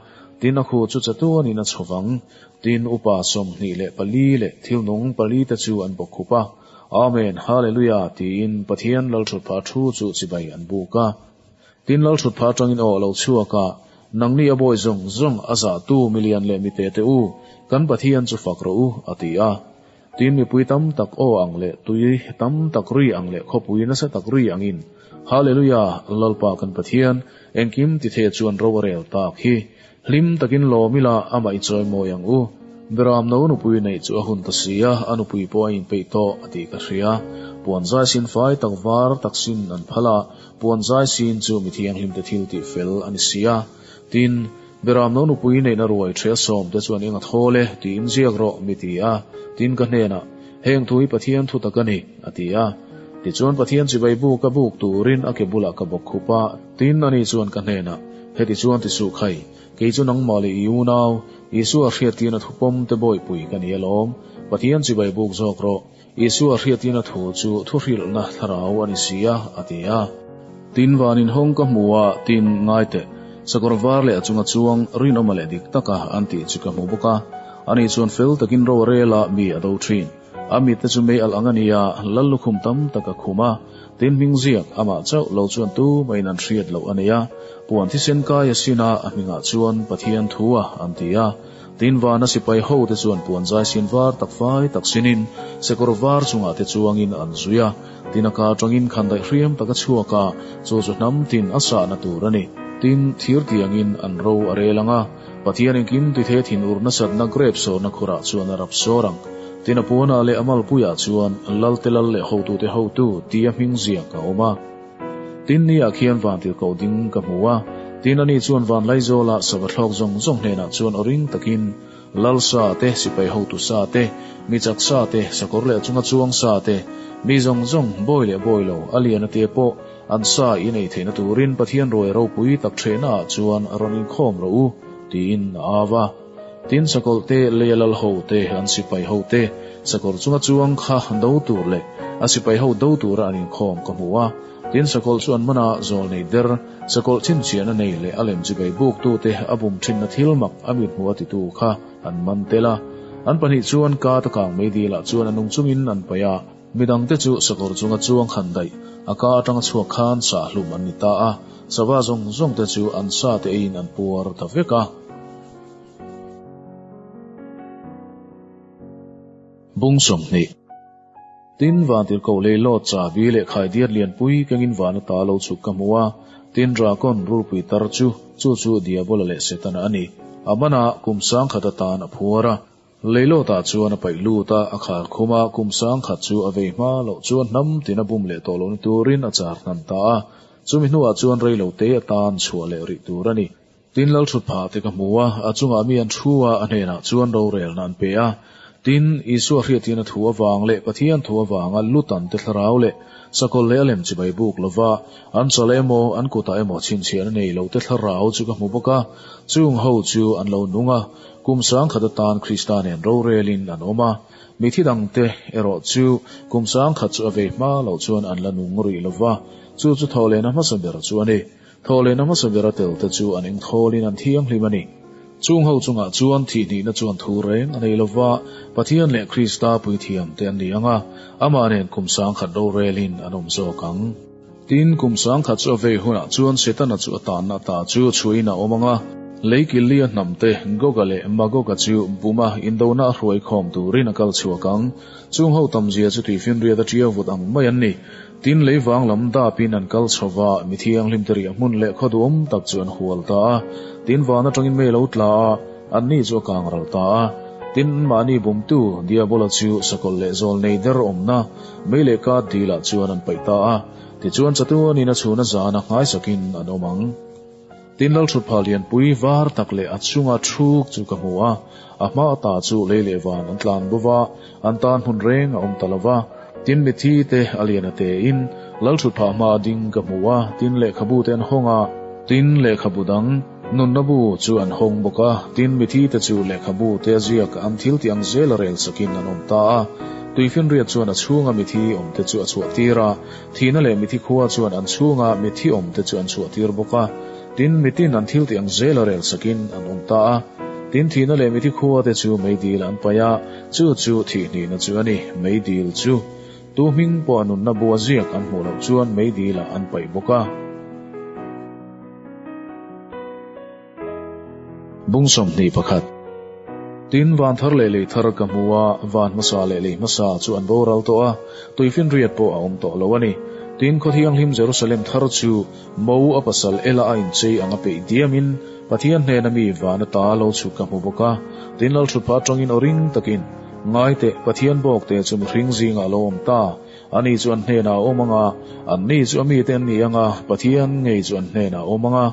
Tin, a khu chu chatuanin a chho vang. Tin, upa 24 leh thil nung pali te chu an bawk khup a, Amen, Hallelujah! tiin Pathian Lalthutphah thu chu chibai an buk a. Tin, Lalthutphah atangin aw a lo chhuak a, Nangni a bawi zawng zawng a zahtu milian leh mite te u, kan Pathian chu fak rawh u, a ti a. Tin, mipui tam tak aw ang leh tui tam tak ri ang leh khawpui nasa tak ri angin, Hallelujah! Lalpa kan Pathian, engkim tithe chuan ro a rel tak hi. Hlim takin lawm ila amah i chawi mawi ang u. Beram no nupui neih chu a hun ta si a, a nupui pawh a inpeih tawh a tih ka hria. Puan zai sin fai tak var tak sin an phal a, puan zai sin chu mi thianghlimte thil tih fel a ni si a. Tin, Beram no nupui neihna ruai ṭheh sawm te chuan eng a thawl e tiin ziak rawh mi ti a, tin ka hnenah, Heng thu hi Pathian thu tak a ni, a ti a. Tichuan Pathian chibai buk a buk turin a ke bulah ka bawk khup a, tin ani chuan ka hnenah, Heti chuan ti suh khai, kei chu nangmah leh i unau, Isua hriattirna thu pawm te bawihpui ka ni alawm, Pathian chibai buk zawk rawh, Isua hriattirna thu chu thu hrilhna thlarau a ni si a, a ti a. Tin van inhawng ka hmu a, tin ngai teh, sakawr var leh a chunga chuang rinawma leh dik taka an tih chu ka hmu bawk a, ani chuan fel takin ro a rel a, mi a do thin. A mitte chu mei alh ang a ni a, lal lukhum tam tak a khum a, tin hming ziak amah chauh lo chuan tumahin an hriat loh a nei a, puan thisen kai a sin a, a hmingah chuan Pathian thu a an ti a. Tin vana sipai ho te chuan puan zai sin var tak fai tak sinin sakawr var chungah te chuangin an zui a, tin a ka atangin khandaih hriam tak a chhuak a, chu chu hnam tin a sahna tur a ni. Tin, thir tiangin an ro a rel ang a, Pathian engkim tithe thinur nasatna grep sawrna khurah chuan a rap sawr ang. Tin a puanah leh a malpuiah chuan Lalte Lal leh Hotute Hotu tia hming ziak a awm a. Tin ni ah khian van tirhkoh ding ka hmu a, tin ani chuan van Laizawla sava thlawk zawng zawng hnenah chuan aw ring takin, Lal sa te, sipai hotu sa te, mi chak sa te, sakawr leh chunga chuang sa te, mi zawng zawng, bawi leh bawi lo, a lian a te pawh, an sa i nei theihna turin Pathian ruai ropui tak thehna ah chuan rawn inkhawm rawh u, tiin a au a. Tin sakawlh te, leia lal ho te, an sipai ho te, sakawr chunga chuang kha do tur leh a sipai ho do tura an inkhawm ka hmu a. Tin, sakawlh chu an man a, zawlnei der, sakawlh chhinchhiahna nei leh a lem chibai buktute a bum thinna thil mak a mithmuh a titu kha an man tel a. An pahnih chuan ka ta kang mei dilah chuan a nung chungin an paih a. Midangte chu sakawr chunga chuang khan daih, a ka atanga chhuak khan sah hlum an ni ta a, sava zawng zawngte chu an sa te eiin an puar ta vek a. Bung 20. Tin, Vantirhkoh Leilawt chabi leh khaidiat lianpui kengin van ata lo chhuk ka hmu a, tin Drakon rulpui tar chu, chu chu Diabola leh Setana a ni. A man a, kum sangkhat atan a phuar a. Leilawtah chuan a paih lut a, a khar khum a, kum sangkhat chu a vei hma loh chuan hnam tin a bum leh tawh lohna turin a char hnan ta a. Chumi hnuah chuan rei lo te atan chhuah leh rih tur a ni. Tin Lalthut phah te ka hmu a, a chungah mi an thu a, a hnenah chuan rorelna an pe a. Tin, Isua hriatin a thu avang leh Pathian thu avanga lutan te thlarau leh sakawlh leh a lem chibai buk lova, an chal emaw an kutah emaw chhinchhiahna nei lo te thlarau chu ka hmu bawk a, chung ho chu an lo nung a, kum sangkhat atan Krista nen rorelin an awm a. Mithi dangte erawh chu kum sangkhat chu a vei hma loh chuan an la nung rih lova, chu chu thawhlehna hmasa ber chu a ni. Thawhlehna hmasa bera tel te chu an engthawlin an thianghlim a ni. Chung ho chungah chuan thihhnihna chuan thu reng a nei lova, Pathian leh Krista puithiam te an ni ang a, amah nen kum sangkhat rorelin an awm zawk ang. Tin, kum sangkhat chu a vei hunah chuan Setana chu a tanna ta chu chhuiin a awm ang a, lei killia hnam te, Goga leh Magoga chu buma indona a hruai khawm turin a kal chhuak ang. Chung ho tamzia chu tuifinriat a ṭiau vut ang mai an ni. Tin, lei vang lam dapin an kal chho va, mi thianghlim te riah hmun leh khaw duhawm tak chu an hual ta a. Tin, van atangin mei a lo tla a, anni chu a kang ral ta a. Tin, mahni bumtu Diabola chu sakawlh leh zawl nei der awmna mei leh kat dilah chuan an paih ta a. Tichuan, chatuanin a chhuna zana nghaisakin an awm ang. Tin, Lalthutphah lianpui var tak leh a chunga thuk chu ka hmu a, a hma ata chu lei leh van an tlan bo va, an tan hmun reng a awm ta lo va. Tin, mithi te a lian a tein Lalthutphah hma a ding ka hmu a, tin, lehkhabu te an hawng a, tin, lehkhabu dang nunna bu chu an hawng bawk a, tin, mithi te chu lehkhabu te a ziak an thil tih ang zel a rel sakin an awm ta a. Tuifinriat chuan a chhunga mithi awmte chu a chhuah tir a. Thihna leh mithi khua chuan an chhunga mithi awmte chu an chhuahtir bawk a, tin, mitin an thil tih ang zela rel sakin an awm ta a. Tin, thihna leh mithi khuate chu meidil an paih a, chu chu thihhnihna chu a ni, meidil chu. Tu hming pawh a nunna bua ziak an hmuh loh chuan meidilah an paih bawk a. Bung 21. Tin, van thar leh lei thar ka hmu a, van hmasa leh lei hmasa chu an boral tawh a, tuifinriat pawh a awm tawh lo a ni. Tin, khaw thianghlim Jerusalem thar chu mo a pasal ela a inchei ang a peih diamin Pathian hnena mi van ata lo chhuk ka hmu bawk a. Tin, Lalthutpha atangin aw ring takin, Ngai teh, Pathian bawkte chu mihring zingah a lo awm ta. Ani chu an hnenah a awm ang a, anni chu a mite an ni ang a, Pathian ngei chu an hnenah a awm ang a,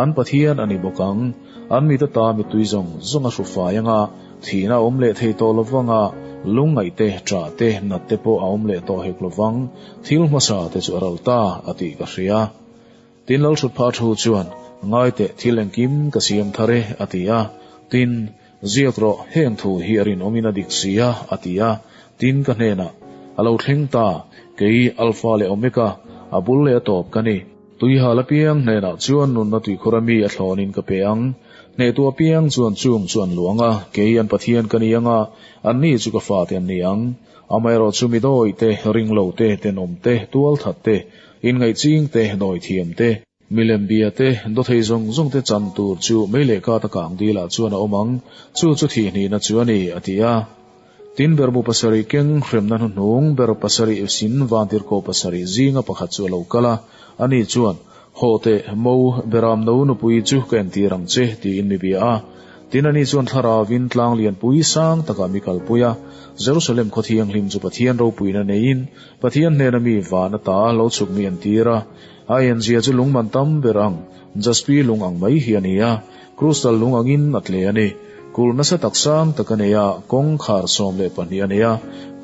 an Pathian a ni bawk ang. An mite ta mittui zawng zawng a hru fai ang a, thihna a awm leh thei tawh lo vang a, lungngaih te, ṭah te, nat te pawh a awm leh tawh hek lo vang. Thil hmasa te chu a ral ta, a tih ka hria. Tin, Lalthutpha thu chuan, Ngai teh, thil engkim ka siam thar e, a ti a. Tin, Ziak rawh, heng thu hi a rinawmin a dik si a, a ti a. Tin, ka hnenah, A lo thleng ta, kei Alpha leh Omega, a bul leh a tawp ka ni. Tuihal apiang hnenah chuan nunna tuikhur ami a thlawnin ka pe ang. Hnehtu apiang chuan chung chu an luang a, kei an Pathian ka ni ang a, anni chu ka fate an ni ang. Amaherawh chu mi dawi te, ringlo te, tenawm te, tualthat te, inngaihching te, dawithiam te, milem bia te, dawthei zawng zawng te chan tur chu mei leh kat a kang dilah chuan a awm ang, chu chu thihhnihna chu a ni, a ti a. Tin, berhbu pasarih keng hremna hnuhnung ber pasarih sin vantirhkoh pasarih zinga pakhat chu a lo kal a, ani chuan, Haw teh, mo, beram no nupui chu ka entir ang che, tiin mi bia a. Tin, ani chuan thlaravin tlang lianpui sang takah mi kalpui a, Jerusalem khaw thianghlim chu Pathian ropuina neiin Pathian hnena mi van ata lo chhuk mi entir a. A enzia chu lung man tam ber ang, jaspi lung ang mai hi a ni a, krustal lung angin a tle a ni. Kulh nasa tak sang tak a nei a, kawngkhar 12 a nei a.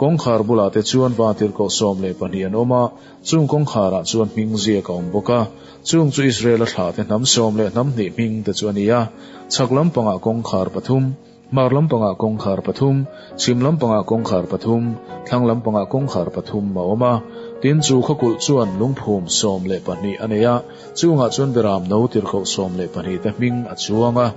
Kawngkhar bulah te chuan vantirhkoh 12 an awm a, chung kawngkharah chuan hming ziak a awm bawk a. Chung chu Israel-a thlahte hnam sawm leh hnam hnih hming te chu a ni a. Chhak lampangah kawngkhar pathum, hmar lampangah kawngkhar pathum, chhim lampangah kawngkhar pathum, thlang lampangah kawngkhar pathum a awm a. Tin, chu khawkulh chuan lungphum 12 a nei a, chungah chuan Beram no tirhkoh 12 te hming a chuang a.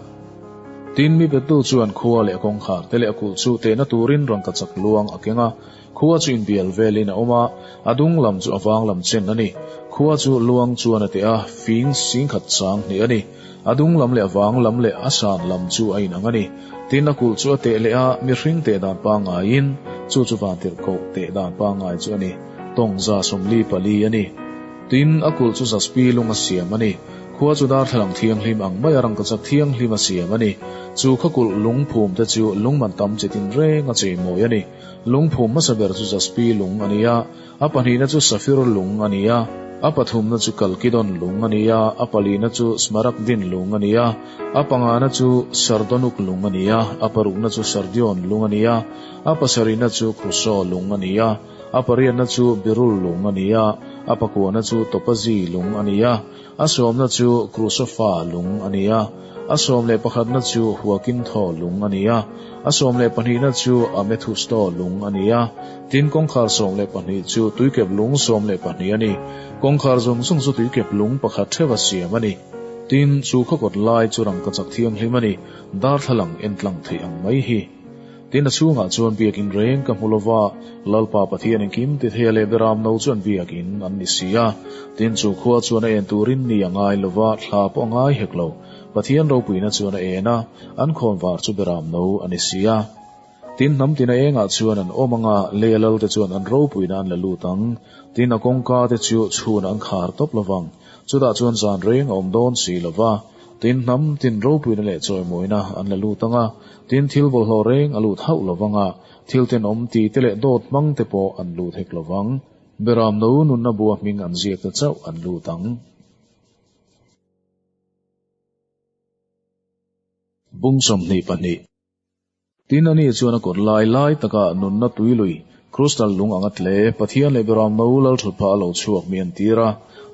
Tin, mi petu chuan khua leh a kawngkhar te leh a kulh chu tehna turin rangkachak luang a keng a. Khua chu inbial velin a awm a, a dung lam chu a vang lam chen a ni. Khua chu luang chuan a teh a, fing singkhat chang hnih a ni. A dung lam leh a vang lam leh a san lam chu a inang a ni. Tin, a kulh chu a teh leh a, mihring teh dan pangaiin, chu chu vantirhkoh teh dan pangai chu a ni, tawng 44 a ni. Tin, a kulh chu jaspi lung a siam a ni. Khua chu darthlalang thianghlim ang maia rangkachak thianghlim a siam a ni. Chu khaw kulh lungphum te chu lungman tam chi tinreng a cheimawi a ni. Lungphum hmasa ber chu jaspi lung a ni a, a pahnihna chu safir lung a ni a, a pathumna chu kalkidon lung a ni a, a palina chu smaragdin lung a ni a, a pangana chu sardonuk lung a ni a, a parukna chu sardion lung a ni a, a pasarihna chu kruso lung a ni a, a pariatna chu birul lung a ni a, a pakuana chu topazi lung a ni a, a sawmna chu krusofa lung a ni a, a 11na chu huakintho lung a ni a, a 12na chu amethusto lung a ni a. Tin, kawngkhar 12 chu tuikep lung 12 a ni. Kawngkhar zawng zawng chu tuikep lung pakhat theuh a siam a ni. Tin, chu khawkawt lai chu rangkachak thianghlim a ni, darthlalang entlang theih ang mai hi. Tin, a chhungah chuan biakin reng ka hmu lova, Lalpa Pathian engkim ti thei a leh Beram no chuan biakin an ni si a. Tin, chu khua chuan a en turin ni a ngai lova, thla pawh a ngai hek lo. Pathian ropuina chuan a en a, an khawnvar chu Beram no a ni si a. Tin, hnam tina engah chuan an awm anga, lei a lal te chuan an ropuina an la lut ang. Tin, a kawngka te chu chhun an khar tawp lovang. Chutah chuan zan reng a awm dawn si lova. Tin, hnam tin ropuina leh chawimawina an la lut anga, tin, thil bawlhhlawh reng a lut hauh lovanga, thil tenawm ti te leh dawt hmang te pawh an lut hek lovang. Beram no nunna bua hming an ziak ta chauh an lut ang. Bung 22. Tin, ani chuan a kawt lai lai taka nunna tui lui, crystal lung anga tle, Pathian leh Beram no lal thut phah a lo chhuak mi an tir a.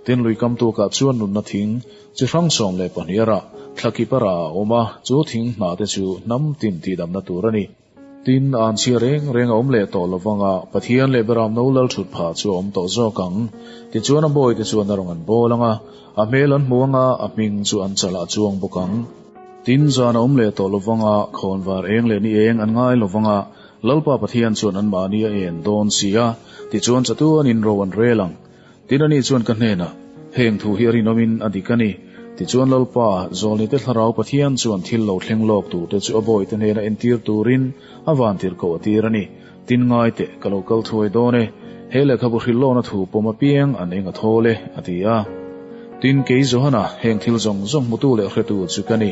Tin, lui kam tukah chuan nunna thing, chi hrang 12 a rah, thla kip a rah a awm a, chu thing hnah te chu hnam tin tihdamna tur a ni. Tin, an chhia reng reng a awm leh tawh lovanga Pathian leh Beram no lal thut phah chu a awm tawh zawk ang. Tichuan a bawi te chuan a rawn an bawl anga, a hmel an hmu anga, a hming chu an chalah chuang bawk ang. Tin, zan a awm leh tawh lovanga, khawnvar eng leh ni eng an ngai lovanga, Lalpa Pathian chuan anmahni a en dawn si a, tichuan chatuanin ro an rel ang. Tin, ani chuan ka hnenah, Heng thu hi a rinawmin a dik a ni. Tichuan Lalpa, Zawlnite Thlarau Pathian chuan thil lo thleng lawk turte chu a bawite hnena entir turin a vantirhkoh a tir a ni. Tin, ngai teh, ka lo kal thuai dawn e. He lehkhabu hrilhlawna thu pawm apiang an eng a thawl e, a ti a. Tin, kei Johana, heng thil zawng zawng hmutu leh hretu chu ka ni.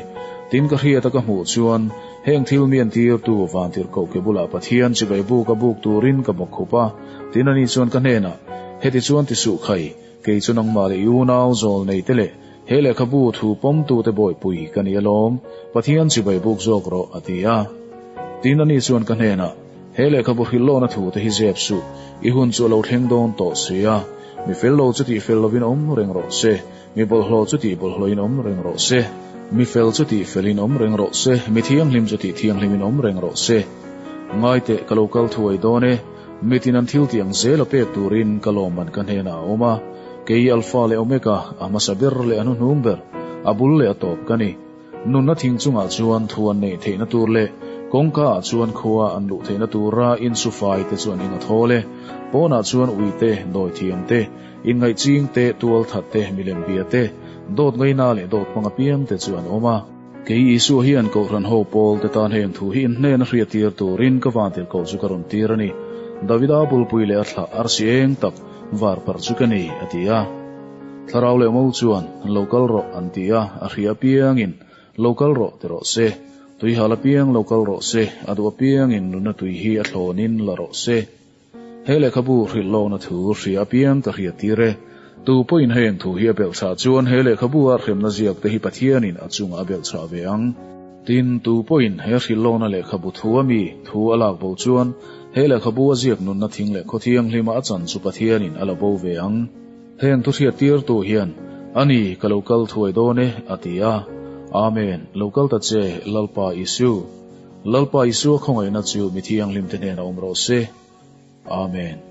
Tin, ka hriata ka hmuh chuan, heng thil mi entirtu vantirhkoh ke bulah Pathian chibai buk a buk turin ka bawkkhup a. Tin, ani chuan ka hnenah, Heti chuan ti suh khai, kei chu nangmah leh i unau zawl nei te leh he lehkhabu thu pawmtute bawihpui ka ni alawm, Pathian chibai buk zawk rawh, a ti a. Tin, ani chuan ka hnenah, He lehkhabu hrilhlawna thu te hi zep suh, i hun chu a lo thleng dawn tawh si a, mi fel lo chu tih fel lovin awm reng rawh se, mi bawlhhlawh chu tih bawlhhlawhin awm reng rawh se, mi fel chu tih felin awm reng rawh se, mi thianghlim chu tih thianghlimin awm reng rawh se. Ngai teh, ka lo kal thuai dawn e. Mitin an thil tih ang zel a pek turin ka lawmman ka hnenah a awm a, kei Alpha leh Omega, a hmasa ber leh a hnuhnung ber, a bul leh a tawp ka ni. Nunna thing chungah chuan thu an neih theihna tur leh kawngka ah chuan khua an luh theihna tura insufai te chu an ing a thawl e. Pawnah chuan ui te, dawithiam te, inngaihching te, tualthat te, milem bia te, dawt ngaina leh dawt hmang apiang te chu an awm a. Kei Isua hian Kohhran ho pawl te tan heng thu hi inhnena hriattir turin ka vantirhkoh chu ka rawn tir a ni. Davida bulpui leh a thlah arsi eng tak var parh chu ka ni, a ti a. Thlarau leh mo chuan, Lo kal rawh, an ti a, a hria apiangin, Lo kal rawh, ti rawh se. Tuihal apiang lo kal rawh se, a duh apiangin nunna tui hi a thlawnin la rawh se. He lehkhabu hrilh lawkna thu hria apiang ka hriattir e. Tu pawhin heng thu hi a belhchhah chuan he lehkhabu a hremna ziak te hi Pathianin a chungah a belhchhah ve ang. Tin, tu pawhin he hrilh lawkna lehkhabu thu a mi thu a lak bo chuan he lehkhabu a ziak nunna thing leh khawthianghlima a chan chu Pathianin a la bo ve ang. Heng thu hriattirtu hian, A ni, ka lo kal thuai dawn e, a ti a. Amen, lo kal ta che, Lalpa Isu. Lalpa Isua khawngaihna chu mi thianghlimte hnenah awm rawh se. Amen.